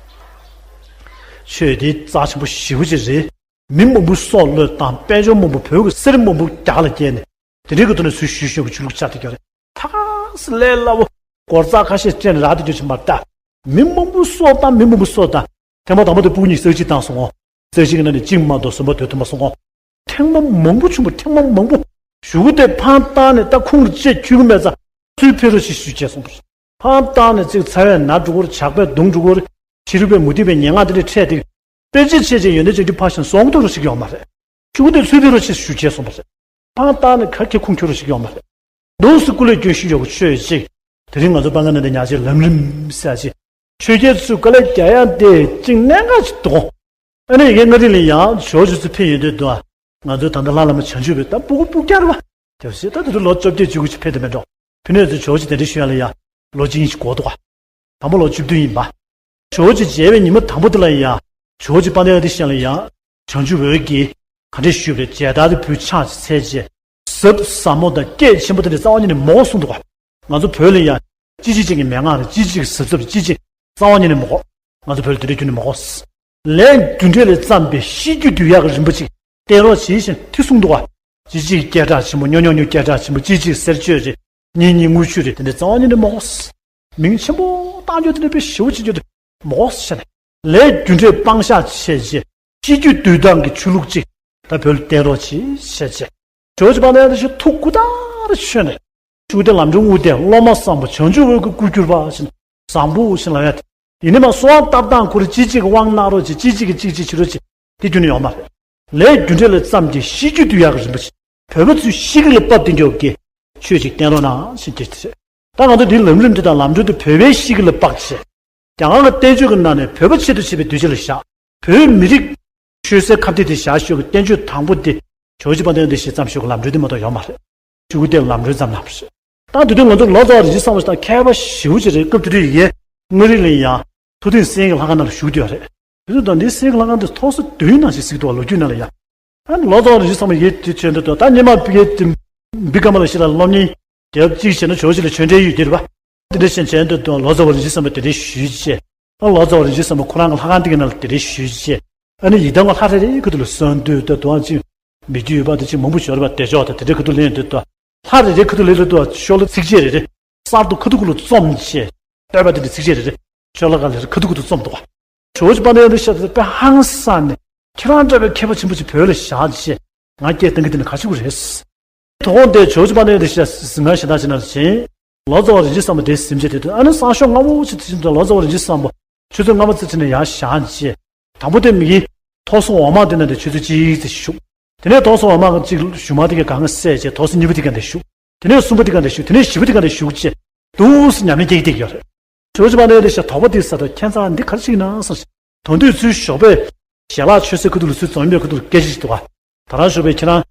ཆོས་འདི་རྩ་ཆེན་པོ་ཞེ་པོ་ཅིག་རེད། མི་མང་པོའི་སྲོག་བློས་བཏང་། དཔལ་འབྱོར་མང་པོ་བོད་ཀྱི་གསེར་མང་པོ་རྒྱ་ལ་བསྐྱལ་ནས་དེ་འདྲའི་གི་ཐོག་ནས་ཚུར་ཞུས་ཞུས་པའི་ཆོས་ལུགས་ཆགས་བསྡད་ཀྱི་ཡོད་རེད། ཐག་སི་ལས་སླ་བོ་སྒོར་རྩ་ཁ་ཤས་སྤྲད་ནས་རག་བསྡད་རྒྱུ་ཅིག་མ་རེད་ད། མི་མང་པོའི་སྲོག་བཏང་། མི་མང་པོའི་སྲོག་བཏང་། ཐེངས་མ་དང་པོ་དེ་སྤུ་གུ་གཉིས་རྩེ་གཅིག་བཏང་སོང་ངོ་། རྩེ་གཅིག་གི་ནང་ནས་གཅིག་མ་གཏོགས་གསུམ་པ་སྡོད་ཐུབ་མ་སོང་ངོ་། ཐེངས་མ་མང་པོ་བྱུང་བ། ཐེངས་མ་མང་པོ། གཞུག་གུ་དེ་འཕང་བཏང་ནས་ད་ཁོང་ལ་ཅིག་འཁྱུད་ཀྱི་མེད་ཙང་ཚུར་ཕེབས་རོགས་ཞེས་ཞུ་བྱས་སོང་བ་རེད། འཕང་བཏང་ནས་ཅིག་ཚ་བས་ན་འགྲོ་གི་རེད། ཇག་པས་རྡུང་འགྲོ་གི་རེད། ཕྱི་རོལ་པས་མུ་སྟེགས་པའི་ཉེས་ལྔ་དེ་འདྲ་འཕྲད་དེ། དཔེ་ཆ་བྱས་བྱས་ཡོན་ཏན་ཅན་གྱི་ཕར་ཕྱིན་ཟོང་ཐུབ་རོགས་ཞིག་ཡོང་མ་རེད། གཞུག་གུ་དེ་ཚུར་ཕེབས་རོགས་ཞེས་ཞུ་བྱས་སོང་བ་རེད། འཕང་བཏང་ནས་ག་གེ་ཁུངས་འཁྱོལ་རོགས་ཞིག་ཡོང་མ་རེད། འདུག་སེ་སྐུ་ལས་སྐྱོན་ཤི་ཡོད་པ་ཆོས་ཅིག་དེ་རིང་ང་ཚོ་སྤང་ག་ན་འདི་ཉག་ཆེ་ལམ་རིམ་ཟེར་ཅིག་ཆོས་རྒྱལ་ཚོས་དཀའ་ལས་རྒྱག་ཡ་དེ་གཅིག་གནད་འགག་ཅིག་འདུག་ཨ་ནི་ཡ་གི་མངའ་རིས་ལ་ཡང་ཇོ་བོ་རྗེ་ཚོ་ཕེབས་ཡོང་དུས་འདུག་ང་ཚོའི་ད་ལྟ་ལྷ་བླ་མ་བྱང་ཆུབ་འོད་ད་སྤུ་གུ་སྤུ་རྒྱལ་བ། དེ་བཞིན་ད་དེ་ཚོ་ལོ་བཅོ་བརྒྱད་བཅུ་དགུ་ཅིག་ཕེབས་དུ་མེད་འགྲོ། ཕི་ནས་ཚོ་ཇོ་བོ་རྗེ་གདན་འདྲེན་ཞུ་ཡ་ལ་ཡང་ལོ་གཅིག་གཉིས་ཤིག་འགོར་འདུག་ག་དང་པོ་ལོ་བཅུ་བདུན་ཡིན་པ། ཇོ་བོ་རྗེ་མཇལ་བའི་ཉི་མ་དང་པོ་དེ་ལ་ཡང་ཇོ་བོ་རྗེ་དཔལ་ལྡན་ཨ་ཏི་ཤ་ལ་ཡང་བྱང་ཆུབ་འོད་ཀྱིས་ ག་འདྲས་ཞུས་པ་རེད། མཇལ་དར་དེ་འབུལ་ཕྱག་ཅིག་འཚལ་རྗེས། གཟབ་གཟབ་མོ་དང་སྐད་ཆེན་པོ་དེ་འདྲ་རྩ་བ་ཉིད་ནས་མི་དགོས་གསུངས་འདུག་ག་ང་ཚོ་བོད་ལ་ཡང་ཅི་ཅི་ཅིག་གི་མན་ངག་རེད། ཅི་ཅིག་གི་གཟབ་གཟབ་རེད། ཅི་ཅིག་རྩ་བ་ཉིད་ནས་མི་དགོས། ང་ཚོ་བོད་ལ་དེ་འདྲ་ཁྱོན་ནས་མི་དགོས། ལས་རྒྱུ་འབྲས་ལས་བརྩམས་པའི་ཤེས་རྒྱུད་དུས་ཡག་གི་རིམ་པ་ཅིག་བསྟེན་རོགས་བྱེད་ཞེས་དེ་གསུངས་འདུག་ག་ཅི་ཅིག་སྐད་གྲགས་ཆེན་པོ་ཉོ་ཉོ་ཉོ་སྐད་གྲགས་ཆེན་པོ། ཅི་ཅིག་གསེར་ཆོས་རེད། གཉེན་ཉེ་དངུལ་ཆོས་རེད། དེ་འདྲ་རྩ་བ་ཉིད་ནས་མི་དགོས། མིང་ཆེན་པོ་བཏགས་རྒྱུ་དེ་འདྲ་དཔེ་ཞེ་པོ་བྱེད་རྒྱུ་དེ་མི་དགོས་ཟེར་ནས། ལས་རྒྱུ་འབྲས་སྤང་བཞག་བྱས་རྗེས་ཤེས་རྒྱུད་དུས་དང་གི་ཆོས་ལུགས་ཅིག་ད་བོད་ལ་བསྟེན་རོགས་གྱིས་ཞེས་བྱས། ཇོ་བོ་རྗེ་དཔལ་ལྡན་དེ་བཞིན་ཐུགས་ཁུ་ཐག་རེ་ཆོད་ནས། ཆུ་གཏེར་ལམ་འགྲོ་དངོས་དེ་སློབ་མ་བཟང་པོ་བྱང་ཆུབ་འོད་ཀྱི་སྐུར་གྱུར་པ་ཞེས་བཟང་པོ་ཞེས་ལབ་ཡ་དེ། ཡིན་ནི་མ་གསོལ་བ་བཏབ་སྟངས་ཁོ་རེ་གཅིག་གཅིག་གི་དབང་གནང་རོགས་གྱིས། གཅིག་གཅིག་གི་གཅིག་གཅིག་བྱེད་རོགས་གྱིས། དེ་རྒྱུན་ནས་ཡོད་མ་རེད། ལས་རྒྱུ་འབྲས་ལས་བརྩམས་ཀྱི་ཤེས་རྒྱུད་དུས་ཡག་གི་རིམ་པ་ཞིག་བོད་པ་ཚོའི་གཤིས་ཀ་ལ་བབས་ཏེ་འགྱོ་གི་ཆོས་ཅིག་བསྟན་རོགས་གནང་ཞེས་གྱེར་ཏེ་རེད། ད་ང་ཚོ་འདིའི་ལམ་རིམ་འདི་དང་ལམ་སྒྲོན་འདི་བོད་པའི་གཤིས་ཀ་ལ་དཔག་བྱས། རྒྱ་གར་གྱི་བསྟན་བཅོས་ཀྱི་ནང་ནས་བོད་པ་ཆེད་དུ་བྱས་པའི་གདུལ་བྱ་ལ་བཞག་བོད་མི་རིགས་ཆོས་སའི་ཁ་གཏད་དེ་བཞག་ཞོར་གྱི་བསྟན་བཅོས་དང་པོ་འདི་ཇོ་བོ་རྗེ་དཔལ་ལྡན་འདི་ཞེས་བརྩམས་ཞོར་གྱི་ལམ་སྒྲོན་འདི་མ་གཏོགས་ཡོད་མ་རེད། ཆུ་གཏེར་ལམ་སྒྲོན་ཙམ་ལབ་རེད། ད་དེ་དུས་ང་ཚོ་ལོ་ཙཱ་བ་རིན་ཆེན་བཟང་པོ་ཞིག་དང་མཁས་པ་ཞེ་པོ་ཅིག་རེད། སྐབས་དེ་དུས་ཡི་གེ་ལྔ་རིག་ལ་ཡང་ཐུབ་བསྟན་སེང་གེ་ལྷ་ཁང་ནང་ལ་བཞུགས་བསྡད་པ་རེད། དེ་དུས་ད་འདི་སེང་གེ་ལྷ་ཁང་འདི་ཐོག་ས་བདུན་ནང་བཞིན་གཟིགས་འདུག་བ། ལོ་རྒྱུས་ནང་ལ་ཡང་། ཨ་ནི་ལོ་ཙཱ་བ་རིན་ཆེན་བཟང་པོ་ཡིད་དེ་བྱོན་འདུག་ད་སྙེ་མ་བི་གེ་དེ་བི་ཀ་མ་ལ་ཤི་ལ་སློབ་གཉེར་རྒྱབ་གཅིག་བྱས་ན་ཇོ་བོ་རྗེ་ལ་ཆོས་འབྲེལ་ཡོད་ཀྱི་རེད་པ། དེ་འདྲ་བྱས་བྱས་འདུག་ད་ལོ་ཙཱ་བ་རིན་ཆེན་བཟང་པོ་དེ་འདྲ་ཞུས་བྱས། ཨ་ལོ་ཙཱ་བ་རིན་ཆེན་བཟང་པོ་ཁོ་རང་གི་ལྷ་ཁང་དེ་གི་ནང་ལ་དེ་འདྲ་ཞུས་བྱས། ཨ་ནི་ཡི་དམ་གྱི་ལྷ་རེ་རེའི་ཁ་ཐུག་ལ་གསོལ་འདུག་ད་དུང་ཅིག་མི་རྒྱུད་ཡོད་པ་དེ་ཅིག་མང་པོ་ཤོར་བ་བདེ་མཆོག་དང་དེ་འདྲའི་ཁ་ཐུག་ལ་ཡོང་དུས་ད། ལྷ་རེ་རེའི་ཁ་ཐུག་ལ་ལྷ་ཐུག་ཤོ་ལོ་ཚིགས་བཅད་རེ་རེ། གསར་དུ་ཁ་ཐུག་ཁུ་ལ་རྩོམ་བྱས། བསྟོད་པ་དེ་འདྲ་ཚིགས་བཅད་རེ་རེ། ཤོ་ལོ་ཀ་ལ་རེ་ཁ་ཐུག་ཁུ་ཐུག་རྩོམ་འདུག་བ། ཇོ་བོ་རྗེ་དཔལ་ལྡན་འདི་ཤ་དེ་དཔེ་ཧང་སངས་ནས་ཁྱེད་རང་འདྲ་བའི་མཁས་པ་ཆེན་པོ་ཅིག་བོད་ལ་བཞག་བྱས་ང་སྐད་བཏང་གི་དེ་ནི་ག་ཞུ་གི་རེད། དོ་དགོང་དེ་ཇོ་བོ་རྗེ་དཔལ་ལྡན་འདི་ཤ་ཟིང་ང་ཞེ་དྲག་ཅིག་ནང་ཕྱིན། ལོ་ཙཱ་བ་རིན་ཆེན་བཟང་པོ་དེ་གཟིམ་བྱས་དེ་དུས་ཨ་ནི་སང་ཞོགས་སྔ་པོ་ཅིག་དེ་བཞིན་དུ་ལོ་ཙཱ་བ་རིན་ཆེན་བཟང་པོ་ཆུ་ཚོད་སྔ་མ་ཙམ་ཅིག་ནས་ཡར་བཞེངས་བྱས། དང་པོ་དེ་མི་ཐོག་སོ་འོག་མ་དེ་ན་དེ་ཆུ་ཚོད་གཅིག་ཙམ་བཞུགས། དེ་ནས་ཐོག་སོ་འོག་མ་གཅིག་བཞུགས་མ་དེ་གའི་སྒང་ག་བསད་བྱས་ཐོག་སོ་གཉིས་པ་དེ་ག་འདི་བཞུགས། དེ་ནས་གསུམ་པ་དེ་ག་འདི་བཞུགས། དེ་ནས་བཞི་པ་དེ་ག་འདི་བཞུགས་བྱས་འདུག་སེ་ཉམས་ལེན་སྐྱེལ་གྱི་བསྡད་ཡོད་རེད། ཇོ་བོ་རྗེ་དཔལ་ལྡན་འདི་ཤ་དོགས་པ་དེ་ཟ་དང་ཁྱད་མཚར་འདི་ག་རེ་བྱེད་ཀྱི་ན་བསམ་བྱས། དོན་དུས་ཚུར་ཞོགས་པའི་ཞལ་ལག་མཆོད་སའི་ཁ་ཐུག་ལ་ཚུར་འཛོམས་པའི་ཁ་ཐུག་ལ་སྐད་ཆ་ཞིག་འདུག་ག་ད་རང་ཞོགས་པའི་ཁྱེད་རང་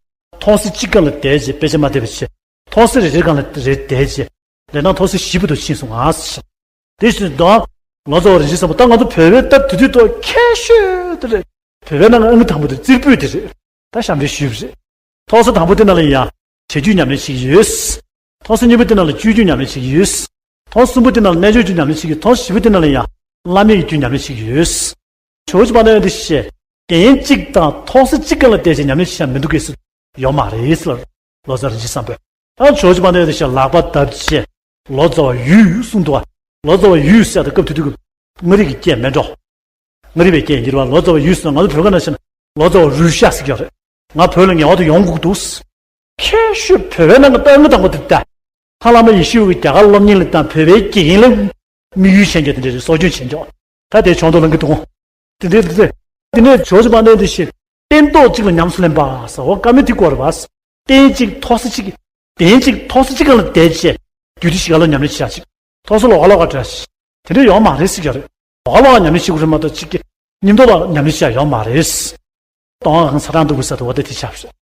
ཐོག་སོ་གཅིག་སྒང་ལ་བསྡད་བྱས་དཔེ་ཆ་མ་བལྟས་པ་བྱས། ཐོག་སོ་རེ་རེའི་སྒང་ལ་རེ་བསྡད་བྱས། ལས་ནང་ཐོག་སོ་བཞི་པ་དུ་ཕྱིན་སོང་ང་ཟེར། དེ་བཞིན་དུ་ལོ་ཙཱ་བ་རིན་ཆེན་བཟང་པོ་ད་ང་ཚོ་བོད་པའི་སྟབས་དེ་དུས་ཐོག་ཁྱད་ཤོས་དེ་རེད། བོད་པའི་ནང་གི་ཨང་ཀི་དང་པོ་དེ་རྩེར་ཕུད་དེ་རེད། ད་ཞབས་འདྲེན་ཞུས་པ་རེད། ཐོག་སོ་དང་པོ་དེ་ནང་ལ་ཡང་བྱ་རྒྱུད་ཉམས་ལེན་བྱེད་ཀྱི་ཡོད། ཐོག་སོ་གཉིས་པ་དེ་ནང་ལ་སྤྱོད་རྒྱུད་ཉམས་ལེན་བྱེད་ཀྱི་ཡོད། ཐོག་སོ་གསུམ་པ་དེ་ནང་ལ་རྣལ་འབྱོར་རྒྱུད་ཉམས་ལེན་བྱེད་ཀྱི། ཐོག་སོ་བཞི་པ་དེ་ནང་ལ་ཡང་བླ་མེད་ཀྱི་རྒྱུད་ཉམས་ལེན་བྱེད་ཀྱི་ཡོད། ཇོ་བོ་རྗེ་དཔལ་ལྡན་འདི་ཤ་གདན་གཅིག་དང་ཐོག་སོ་གཅིག་སྒང་ལ་བསྡད་བྱས་ཉམས་ལེན་བྱེད་ཡ་མི་འདུག་གས་ཟེར་ཡོད་མ་རེད་ཟེར་ལ། ལོ་ཙཱ་རིན་ཆེན་བཟང་པོས། ཨ་ཇོ་བོ་རྗེ་དཔལ་ལྡན་འདི་ཤ་ལག་པ་བརྡབས་བྱས་ལོ་ཙཱ་བ་ཡུས་གསུངས་འདུག་བ། ལོ་ཙཱ་བ་ཡུས་ཟེར་ཡ་དེ་སྐབས་དེ་དུས་ཀྱི་མངའ་རིས་ཀྱི་སྐད་མེད་འགྲོ། མངའ་རིས་པའི་སྐད་ཡིན་གྱི་རེད་བ། ལོ་ཙཱ་བ་ཡུས་ཟེར་ན་ང་ཚོ་བོད་སྐད་ནང་བཤད་ན་ལོ་ཙཱ་བ་རུས་ཤ་ཟེར་གྱི་རེད། ང་བོད་ལ་ངེས་པར་དུ་ཡོང་དགོས་ཀྱི་འདུག། ཁྱད་ཤོས་བོད་པའི་ནང་གི་ལྟ་ངན་དང་པོ་དེ་ལྟ། ལྷ་བླ་མ་ཡེ་ཤེས་འོད་ཀྱིས་རྒྱ་གར་སློབ་གཉེར་ལ་བཏང་བོད་པའི་དགེ་རྒན་ལ་དམིགས་ཡུལ་བྱས་འཇོག་དེ་འདྲ་རེད། སྲོག་སྐྱོན་བྱས་འཇོག། ད་དེ་ཆོག་མདོག་ལངས་ཀྱི་འདུག་གོ། དེ་འདྲའི་དེ་འདྲའི་དེ་ནས་ཇོ་བོ་རྗེ་དཔལ་ལྡན་འདི་ཤ་སྟན་ཐོག་གཅིག་ལ་ཉམས་སུ་ལེན་པ་ཟེར་བ་བཀའ་མོལ་དེ་དགོས་རེད་བ། སྟན་གཅིག་ཐོག་ས་གཅིག། གདན་གཅིག་ཐོག་ས་གཅིག་སྒང་ལ་བསྡད་བྱས་རྒྱུད་སྡེ་བཞི་ཀ་ལ་ཉམས་ལེན་བྱེད་ཡ་གཅིག། ཐོག་ས་ལོགས་ཀ་ལོགས་ཀ་འདྲ་ཞིག་དེ་འདྲ་ཡོད་མ་རེད་ཟེར་གྱི་རེད། ལོགས་ཀ་ལོགས་ཀ་ཉམས་ལེན་བྱེད་དགོས་རེད་མ་གཏོགས་གཅིག་གི་སྙིང་སྟོབས་ལ་ཉམས་ལེན་བྱེད་ཡ་ཡོད་མ་རེད། གཏོང་བ་གང་ཚ་གྲང་འདུག་གི་ས་དེ་འོ་ད་དེ་ཆགས་པ་རེད།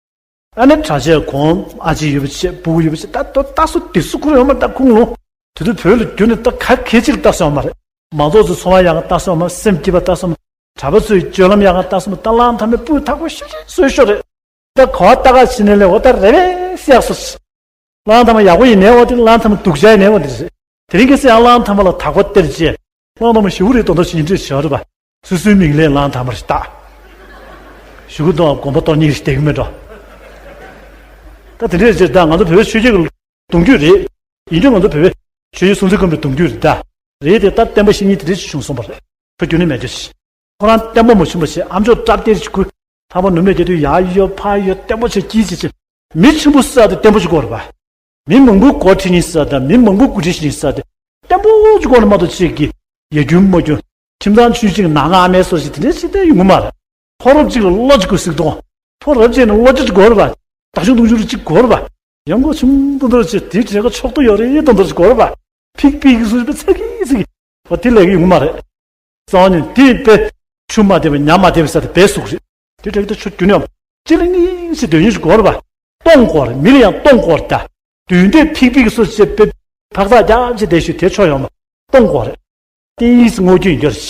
ཨ་ནི་གྲྭ་ཆས་གོན། ཨ་ཅེ་ཡོད་པ་བྱས། ཕྲུ་གུ་ཡོད་པ་བྱས། ད་ལྟ་ལྟ་སོ་དེ་སུ་ཁུར་ཡོང་མ་ད་ཁུངས་ལུང་། དེ་དུས་བོད་ལ་རྒྱུ་ནི་ད་ག་གེ་ཅིག་ལ་ལྟ་སོ་ཡོང་མ་རེད། མང་ཚོགས་ཚོ་ཚོང་བ་ཡག་ག་ལྟ་སོ་ཡོང་མ། སེམས་སྐྱིད་པ་ལྟ་སོ་ཡོང་མ། གྲྭ་པ་ཚོའི་སྤྱོད་ལམ་ཡག་ག་ལྟ་སོ་ཡོང་མ། ད་གླང་དར་མའི་སྤུས་དག་པོ་ཤོ་ཤོ་ཤོ་རེད། ད་ག་བ་ལྟ་ག་ཕྱིན་ནས་ལས་འོ་ད་རེ་བས་སྲེག་སོ། གླང་དར་མ་ཡག་པོ་ཡིན་ནའི་འོ་དེ་གླང་དར་མ་སྡུག་ཅག་ཡིན་ནའི་འོ་དེ་རེད། དེ་རིང་ཁ་སང་ཡང་གླང་དར་མ་ལ་དག་པ་སྟེར་བྱས། གླང་དར་མ་ཞེ་པོ་རེད་མདོག་མདོག་བྱེད་ཀྱིན་བྲིས་བྱས་རེད་པ། སོ་སོའི་མིང་ལས་གླང་དར་མ་རེ་བཏགས། གཞུག་གུ་དང་དགོན་པ་གཏོར་སྙིང་རེ་བསྡད་ཀྱི་མེད་འགྲོ། ད་དེ་འདྲས་ཟེར་ད་ང་ཚོ་བོད་པའི་ཆོས་བརྒྱུད་ཀྱི་གདུང་རྒྱུད་རེད། ཡིན་རྒྱུ་ང་ཚོ་བོད་པའི་ཆོས་བརྒྱུད་སྲུང་བརྩི་དགོས་པའི་གདུང་རྒྱུད་རེད་ད། རེད་དེ་ད་བསྟན་པ་བཤིག་ཉེན་དེ་འདྲས་ཅིག་བྱུང་སོང་བ་རེད། ཁོ་རྒྱུན་ནས་མེད་རྒྱུ་ཞིག། ཁོ་རང་བརྟན་པོ་མ་བྱུང་བ་ཞིག་ཨ་མཆོག་བཀྲ་བསྟན་ཞིག་ཁུར། ལྷག་པར་ནུབ་ནས་རྒྱལ་དུས་ཡར་ཡོད་ཕར་ཡོད་བརྟན་པོ་བྱས་དཀྱིལ་བྱས་བྱས། མི་ཆེན་པོ་ཟེར་ཡ་དེ་བརྟན་པོ་ཅིག་དགོས་རེད་པ། མི་མང་པོའི་འགོ་ཁྲིད་ནི་ཟེར་ཡ་དང་མི་མང་པོའི་འགོ་ཁྲིད་ནི་ཟེར་ཡ་དེ་བརྟན་པོ་ཅིག་དགོས་ནི་མ་གཏོགས་ཅིག་གིས་ཡ་རྒྱུན་མ་རྒྱུན་ཁྱིམ་ཚང་ཆུང་ཆུང་ནང་ང་ཨ་མའི་སོ་ཞིག་དེ་འདྲའི་ཞིག་བསྟན་ཡོང་གི་མ་རེད། ཕོ་རབ་ཅིག་ལ་བློ་ཅིག་དགོས་ཟེར་གི་འདུག། ཕོ་རབ་ཅིག་ནི་བློ་ཅིག་དགོས་རེད་པ། བདག་ཆུང་གདུང་ཆུང་ཅིག་དགོས་རེད་པ། ཡང་སྒོ་ཆུང་དུ་འདོར་ཅིག་དེའི་གྲས་ཀ་ཕྱོགས་ཏོ་ཡོད་རེད་དུ་འདོར་ཅིག་དགོས་རེད་པ། ཕིག་ཕིག་གི་སུ་པའི་ཚ་གི་ཚིག་གི་བ་དེ་ལས་ཀྱི་ཡོང་མ་རེད། རྩ་བ་ནས་དེ་དཔེ་ཆུ་མ་བདེ་བ་ཉ་མ་བདེ་བ་ཟེར་ཏེ་བས་སུག་རེད། དེ་འདྲ་གི་ད་ཆུ་རྒྱུན་ནས་ཅི་ལ་ནི་ཞིག་དོན་སྙིང་ཞིག་དགོས་རེད་པ། གཏོང་དགོས་རེད། མི་ལ་ཡང་གཏོང་དགོས་རེད་ད། དུས་འདས་ཕིག་ཕིག་གི་སུ་ཞེས་དཔེ་འཕག་འཚག་རྒྱབ་ཅིག་བསྡད་ཞུ་དེ་ཆོ་ཡོང་མ་གཏོང་དགོས་རེད། ཏིས་དངོས་རྒྱུ་ཡིན་རྒྱུ་རེད།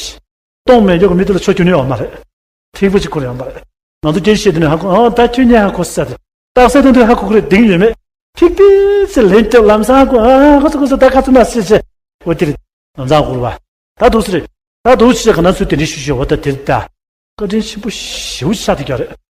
གཏོང་མེད་རྒྱུ་གི་མི་དེ་ལ་ཆོ་རྒྱུན་ནས་ཡོང་མ་རེད། ཐིག་པ་ཅིག་ཁུར་ཡོང་པ་རེད། ང་ཚོ་སྐད་ཆ་བཤད་དུས་ནས་ཧ་གོ། ཨ་ད་ཁྱོད་ཉན་ཧ་གོ་ས་རེད། རྟགས་གསལ་དོན་དུ་ཧ་གོ་གི་རེད། དེང་ཡོད་མེད་ཐིག་པའི་ཚེ་ལན་སྐྱབས་ལམ་སང་ཧ་གོ། ཨ་ཁོ་ཚོ་ཁོ་ཚོ་ད་ཁ་ཚུགས་ན་སེ་ཆེ་འོ་དེ་རེད། ལམ་སང་ཧ་གོ་ར་བ། ད་འདུག་སེ་རེད། ད་འདུག་སེ་ག་ན་ཚུལ་དེ་འདྲའི་ཞུ་ཞུ་འོ་ད་དེ་རེད་ད། བཀའ་དྲིན་ཆེན་པོ་ཞེ་པོ་ཆགས་དེ་རྒྱ་རེད།